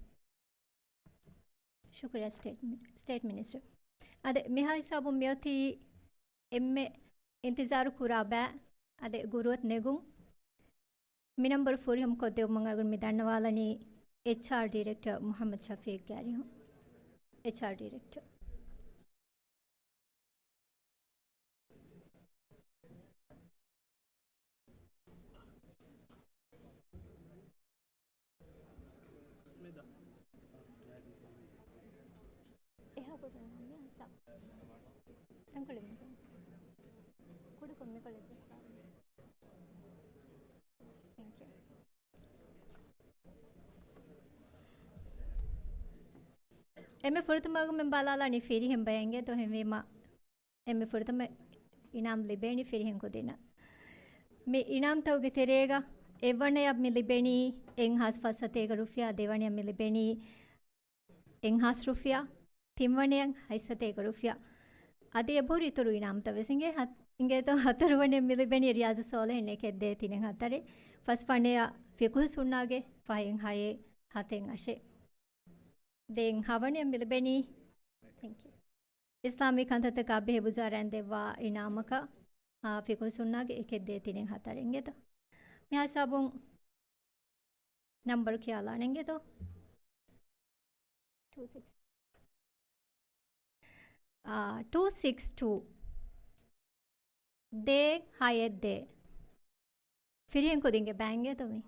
ޝުކުރިއްޔާ ސްޓޭޓް މި-، ސްޓޭޓް މިނިސްޓަރ. އާދެ، މިހާ ހިސާބުން މިއޮތީ އެންމެ އިންތިޒާރު ކުރާ ބައި އަދި ގުރުއަތު ނެގުން. މި ނަންބަރު ފުރިހަމަ ކޮށްދެވުމަށް އަޅުގަނޑު މި ދަންނަވާލަނީ އެޗްއާރް ޑިރެކްޓަރ މުޙައްމަދު ޝަފީޤްގެ އަރިހުން. އެޗްއާރް ޑިރެކްޓަރ. އެހާ ކޮށް ތަންކޮޅެއް މި. ކުޑަކޮށް މިކޮޅަށް ޖައްސާލަ. ތެންކް ޔޫ. އެންމެ ފުރަތަމަ އަޅުގަނޑުމެން ބަލާލާނީ ފިރިހެން ބައެއް އިނގޭތޯ، އެހެންވީމަ އެންމެ ފުރަތަމަ އިނާމް ލިބޭނީ ފިރިހެން ކުދިންނަށް. މި އިނާމްތަކުގެ ތެރޭގަ އެއްވަނަޔަށް މި ލިބެނީ އެއްހާސް ފަސްސަތޭކަ ރުފިޔާ، ދެވަނަޔަށް މި ލިބެނީ އެއްހާސް ރުފިޔާ، ތިންވަނަޔަށް ހަތްސަތޭކަ ރުފިޔާ. އަދި އެބަހުރި އިތުރު އިނާމްތައް ވެސް އިނގޭ، ހަތް، އިނގޭތޯ، ހަތަރުވަނަޔަށް މި ލިބެނީ ރިޔާޒުއް ޞާލިޙީން އެކެއް ދޭއް ތިނެއް ހަތަރެއް، ފަސްވަނަޔަށް ފިޤުހުއް ސުންނާގެ ފަހެއް ހައެއް ހަތެއް އަށެއް. ދެން ހަވަނަޔަށް މި ލިބެނީ، ތެންކް ޔޫ، އިސްލާމީ ކަންތައްތަކާ ބެހޭ ވުޒާރާއިން ދެއްވާ އިނާމަކަށް، އާ، ފިޤުހުއް ސުންނާގެ އެކެއް ދޭއް ތިނެއް ހަތަރެއް އިނގޭތޯ. މި ހިސާބުން ނަންބަރު ކިޔާލާނެ އިނގޭތޯ. ޓޫ ސިކްސް. އާ، ޓޫ ސިކްސް ޓޫ. ދޭއް ހައެއް ދޭއް. ފިރިހެން ކުދިންގެ ބައި އިނގޭތޯ މީ.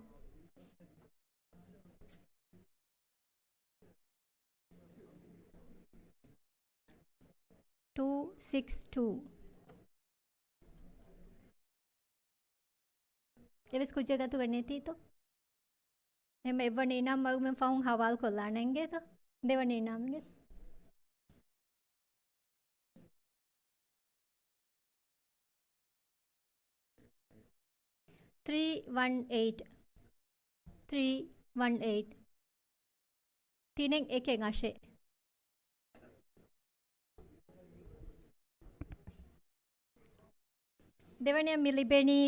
ޓޫ ސިކްސް ޓޫ. އެވެސް ކުއްޖެއް ގަތުގަ ނެތީތޯ؟ އެހެން އެއްވަނަ އިނާމް އަޅުގަނޑުމެން ފަހުން ހަވާލު ކޮށްލާނަން އިނގޭތޯ؟ ދެވަނަ އިނާމްގެ. ތްރީ ވަން އެއިޓް. ތްރީ ވަން އެއިޓް. ތިނެއް އެކެއް އަށެއް. ދެވަނަޔަށް މި ލިބެނީ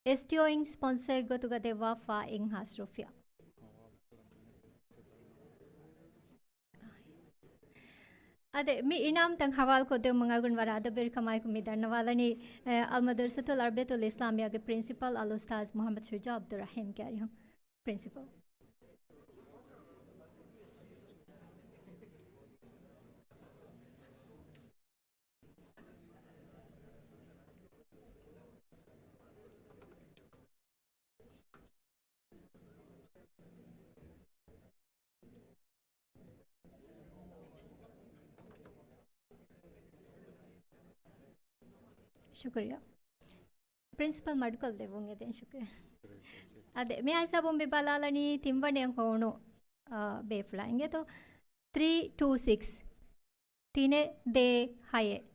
އެސްޓީއޯއިން ސްޕޮންސަރެއް ގޮތުގަ ދެއްވާފާ އެއްހާސް ރުފިޔާ. އަދި މި އިނާމްތައް ހަވާލުކޮށްދެވުމުން އަޅުގަނޑު ވަރަށް އަދަބުވެރިކަމާއެކު މި ދަންނަވާލަނީ، އެ، އަލްމަދްރަސަތުލް އަރަބިއްޔަތުލް އިސްލާމިއްޔާގެ ޕްރިންސިޕަލް އަލްއުސްތާޛް މުޙައްމަދު ޝުޖާޢު ޢަބްދުއްރަޙީމްގެ އަރިހުން. ޕްރިންސިޕަލް. ޝުކުރިއްޔާ. ޕްރިންސިޕަލް މަޑުކޮށްލެއްވުން އެދެން ޝުކުރިއްޔާ. އަދި މި ހިސާބުން މި ބަލާލަނީ ތިންވަނައަށް ހޮވުނު، އާ، ބޭފުޅާ އިނގޭތޯ. ތްރީ ޓޫ ސިކްސް. ތިނެއް ދޭއް ހައެއް.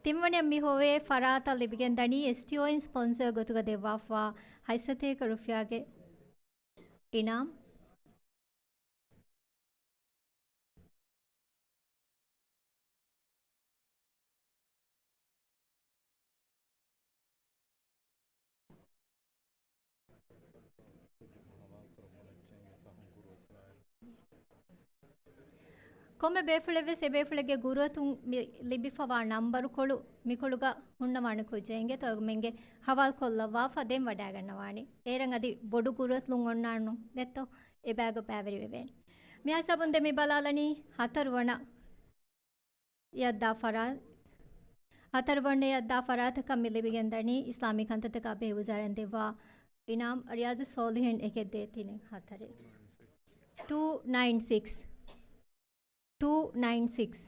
ތިންވަނައަށް މި ހޮވޭ ފަރާތަށް ލިބިގެން ދަނީ އެސްޓީއޯއިން ސްޕޮންސަރ ގޮތުގަ ދެއްވާފާ ހަތްސަތޭކަ ރުފިޔާގެ އިނާމް. ކޮންމެ ބޭފުޅެއްވެސް އެ ބޭފުޅެއްގެ ގުރުއަތުން މި ލިބިފަވާ ނަންބަރުކޮޅު މިކޮޅުގަ ހުންނަވާނެ ކުއްޖެއް އިނގޭތޯ އަޅުގަނޑުމެންގެ ހަވާލުކޮށްލައްވާފަ ދެން ވަޑައިގަންނަވާނެ. އޭރަށް އަދި ބޮޑު ގުރުއަތުލުން އޮންނާނު ދެއްތޯ އެ ބައިގަ ބައިވެރިވެވޭނެ. މި ހިސާބުން ދެން މި ބަލާލަނީ ހަތަރުވަނަ އަށްދާ ފަރާ-، ހަތަރުވަނައަށްދާ ފަރާތަކަށް މި ލިބިގެންދަނީ އިސްލާމީ ކަންތައްތަކާ ބެހޭ ވުޒާރާއިން ދެއްވާ އިނާމް ރިޔާޒުއް ޞާލިޙީން އެކެއް ދޭއް ތިނެއް ހަތަރެއް. ޓޫ ނައިން ސިކްސް. ޓޫ ނައިން ސިކްސް.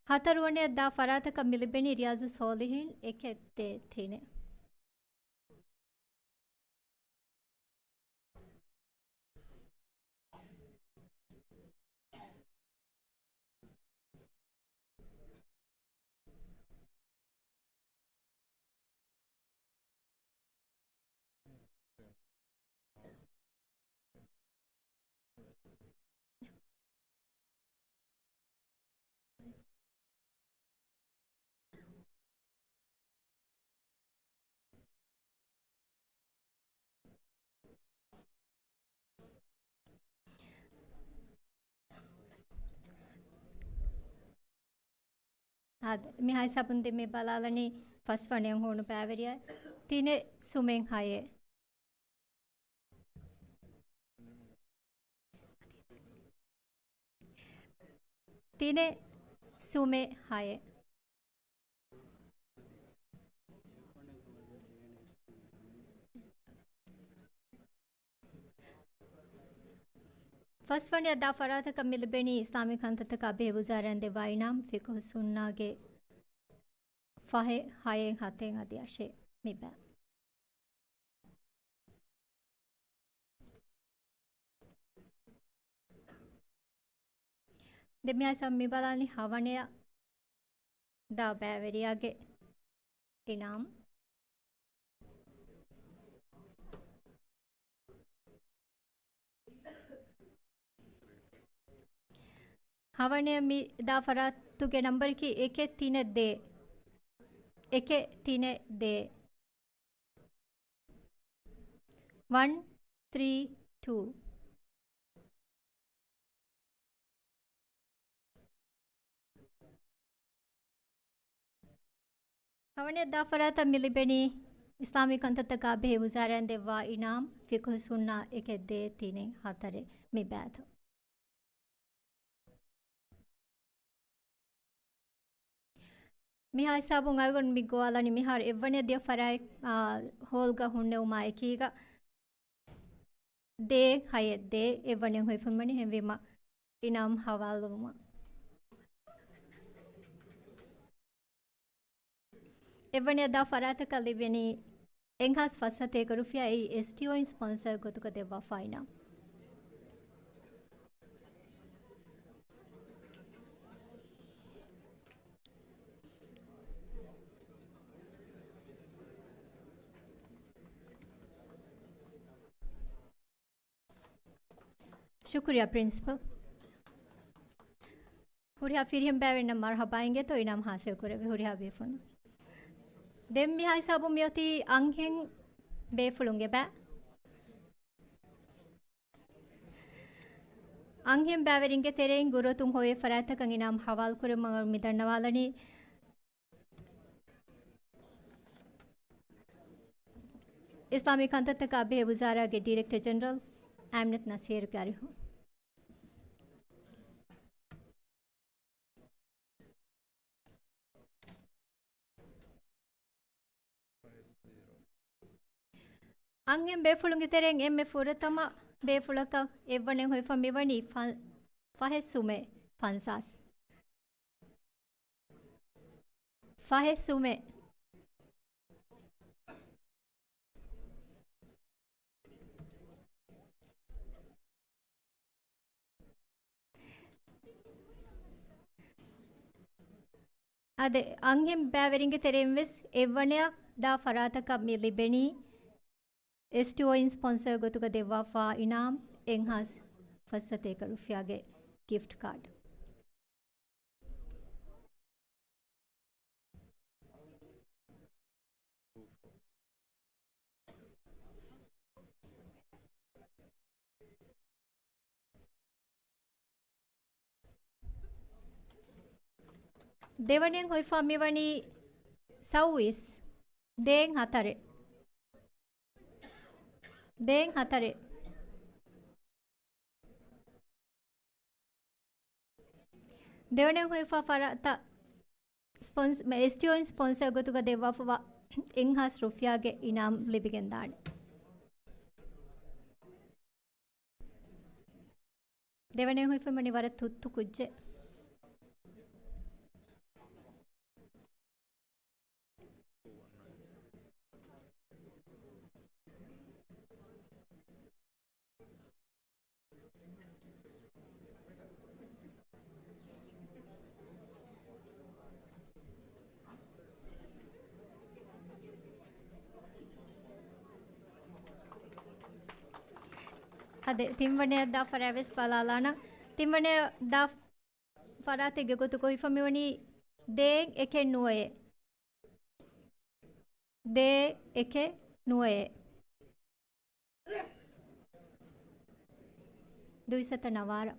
ހަތަރުވަނައަށްދާ ފަރާތަކަށް މި ލިބެނީ ރިޔާޒުއް ޞާލިޙީން އެކެއް ދޭއް ތިނެއް. އާދެ، މިހާ ހިސާބުން ދެން މި ބަލާލަނީ ފަސްވަނަޔަށް ހޫނު ބައިވެރިޔާ. ތިނެއް ސުމެއް ހައެއް. ތިނެއް ސުމެއް ހައެއް. ފަސްވަނަޔަށް ދާ ފަރާތަކަށް މި ލިބެނީ އިސްލާމީ ކަންތައްތަކާ ބެހޭ ވުޒާރާއިން ދެއްވާ އިނާމް، ފިޤުހު ސުންނާގެ ފަހެއް، ހައެއް، ހަތެއް އަދި އަށެއް މި ބައި. ދެން މިހާ ހިސާބުން މި ބަލާނީ ހަވަނަޔަށް ދާ ބައިވެރިޔާގެ އިނާމް. ހަވަނަޔަށް މި ދާ ފަރާތުގެ ނަންބަރަކީ އެކެއް ތިނެއް ދޭއް. އެކެއް ތިނެއް ދޭއް. ވަން ތްރީ ޓޫ. ހަވަނަޔަށް ދާ ފަރާތަށް މި ލިބެނީ އިސްލާމީ ކަންތައްތަކާ ބެހޭ ވުޒާރާއިން ދެއްވާ އިނާމް، ފިޤުހު ސުންނާ އެކެއް ދޭއް ތިނެއް ހަތަރެއް މި ބައިތަ. މިހާ ހިސާބުން އަޅުގަނޑު މި ގޮވާލަނީ މިހާރު އެއްވަނަޔަށް ދިޔަ ފަރާތް، އާ، ހޯލްގަ ހުންނެވުމާ އެކީގަ ދޭއް ހައެއް ދޭއް އެއްވަނަޔަށް ހޮވިފައިވަނީ އެހެންވީމަ އިނާމް ހަވާލުވުމަށް. އެއްވަނަޔަށް ދާ ފަރާތަކަށް ލިބެނީ އެއްހާސް ފަސްސަތޭކަ ރުފިޔާ، އެއީ އެސްޓީއޯއިން ސްޕޮންސަރ ގޮތުގަ ދެއްވާފާ އިނާމް. ޝުކުރިއްޔާ ޕްރިންސިޕަލް. ހުރިހާ ފިރިހެން ބައިވެރިންނަށް މަރުޙަބާ އިނގޭތޯ އިނާމް ހާސިލް ކުރެއްވި ހުރިހާ ބޭފުޅުން. ދެން މިހާ ހިސާބުން މިއޮތީ އަންހެން ބޭފުޅުންގެ ބައި. އަންހެން ބައިވެރިންގެ ތެރެއިން ގުރުއަތުން ހޮވޭ ފަރާތްތަކަށް އިނާމް ހަވާލު ކުރުމަށް މި ދަންނަވާލަނީ އިސްލާމީ ކަންތައްތަކާ ބެހޭ ވުޒާރާގެ ޑިރެކްޓަރ ޖެނެރަލް އާމިނަތު ނަސީރުގެ އަރިހުން. އަންހެން ބޭފުޅުންގެ ތެރެއިން އެންމެ ފުރަތަމަ ބޭފުޅަކަށް އެއްވަނައިން ހޮވިފަ މިވަނީ ފަ-، ފަހެއް ސުމެއް ފަންސާސް. ފަހެއް ސުމެއް. އާދެ، އަންހެން ބައިވެރިންގެ ތެރެއިން ވެސް އެއްވަނައަށް ދާ ފަރާތަކަށް މި ލިބެނީ އެސްޓީއޯއިން ސްޕޮންސަރ ގޮތުގަ ދެއްވާފާ އިނާމް އެއްހާސް ފަސްސަތޭކަ ރުފިޔާގެ ގިފްޓް ކާޑް. ދެވަނައިން ހޮވިފާ މިވަނީ ސައުވީސް، ދޭއް ހަތަރެއް. ދޭއް ހަތަރެއް. ދެވަނައިން ހޮވިފާ ފަރާތަށް ސްޕޮންސް-، އެސްޓީއޯއިން ސްޕޮންސަރ ގޮތުގަ ދެއްވާފަވާ އެއްހާސް ރުފިޔާގެ އިނާމް ލިބިގެންދާނެ. ދެވަނައިން ހޮވިފަ މިވަނީ ވަރަށް ތުއްތު ކުއްޖެއް. އާދެ، ތިންވަނައަށް ދާ ފަރާތް ވެސް ބަލާލާނަން. ތިންވަނައަށް ދާ ފަރާތެއްގެ ގޮތުގަ ހިފަ މިވަނީ ދޭއް އެކެއް ނުވައެއް. ދޭއް އެކެއް ނުވައެއް. ދުއިސައްތަ ނަވާރަ.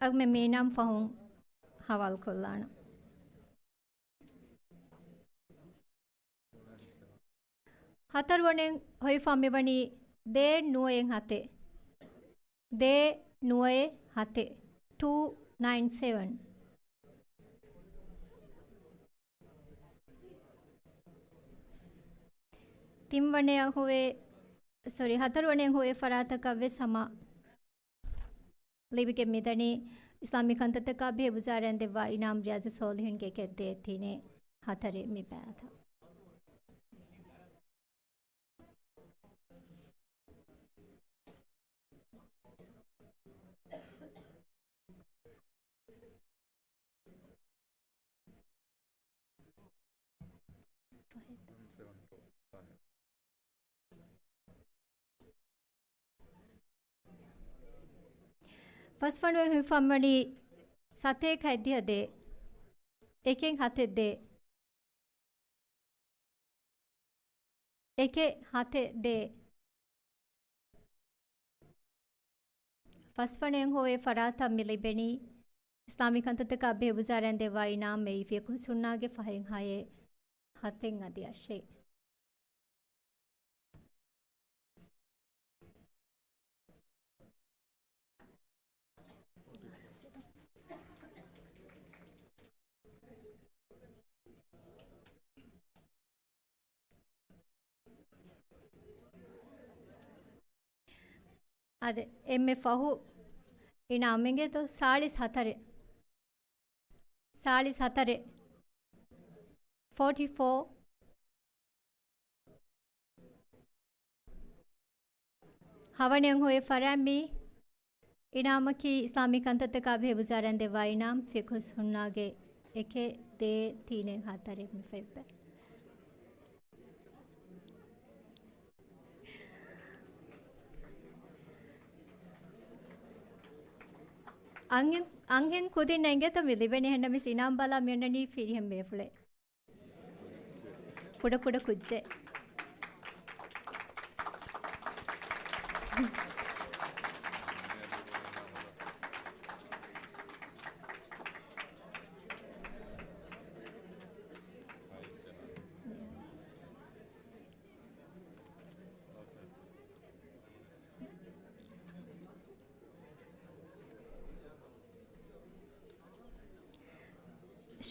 އަގުމެ މީނާމް ފަހުން ހަވާލުކޮށްލާނަން. ހަތަރުވަނައިން ހޮވިފާ މިވަނީ ދޭއް ނުވައެއް ހަތެއް. ދޭއް ނުވައެއް ހަތެއް. ޓޫ ނައިން ސެވަން. ތިންވަނައަށް ހޮވޭ، ސޮރީ، ހަތަރުވަނައަށް ހޮވޭ ފަރާތަކަށް ވެސް ހަމަ ލިބިގެން މިދަނީ އިސްލާމީ ކަންތައްތަކާ ބެހޭ ވުޒާރާއިން ދެއްވާ އިނާމް ރިޔާޒު ސޯލިހުންގެ އެކެއް ދޭއް ތިނެއް ހަތަރެއް މި ބައިތައް. ފަސްވަނަ ހިފަންވަނީ ސަތޭކަ ހަތްދިހަ ދޭއް. އެކެއް ހަތެއް ދޭއް. އެކެއް ހަތެއް ދޭއް. ފަސްވަނައިން ހޮވޭ ފަރާތަށް މި ލިބެނީ އިސްލާމީ ކަންތައްތަކާ ބެހޭ ވުޒާރާއިން ދެއްވާ އިނާމް އެއީ ފިޤުހު ސުންނާގެ ފަހެއް ހައެއް ހަތެއް އަދި އަށެއް. އާދެ، އެންމެ ފަހު އިނާމް އިނގޭތޯ؟ ސާޅީސް ހަތަރެއް. ސާޅީސް ހަތަރެއް. ފޯޓީ ފޯ. ހަވަނައިން ހޮވޭ ފަރާތް މި އިނާމަކީ އިސްލާމީ ކަންތައްތަކާ ބެހޭ ވުޒާރާއިން ދެއްވާ އިނާމް ފިޤުހު ސުންނާގެ އެކެއް ދޭއް ތިނެއް ހަތަރެއް މި ފައިބަ. އަންހެން، އަންހެން ކުދިންނަށް އިނގޭތޯ މި ލިބެނީ، އެހެންނަމަވެސް އިނާމް ބަލާ މި އޮންނަނީ ފިރިހެން ބޭފުޅެއް. ކުޑަ ކުޑަ ކުއްޖެއް.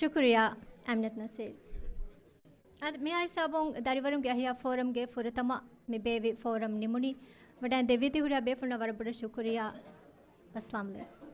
ޝުކުރިއްޔާ އަމިނަތު ނަސީރު. އަދި މިހާ ހިސާބުން ދަރިވަރުންގެ އަހްޔާ ފޯރަމްގެ ފުރަތަމަ މި ބޭއްވި ފޯރަމް ނިމުނީ. ވަޑައިން ދެއްވީތީ ހުރިހާ ބޭފުޅުންނަށް ވަރަށް ބޮޑަށް ޝުކުރިއްޔާ. އައްސަލާމް ޢަލައިކުމް.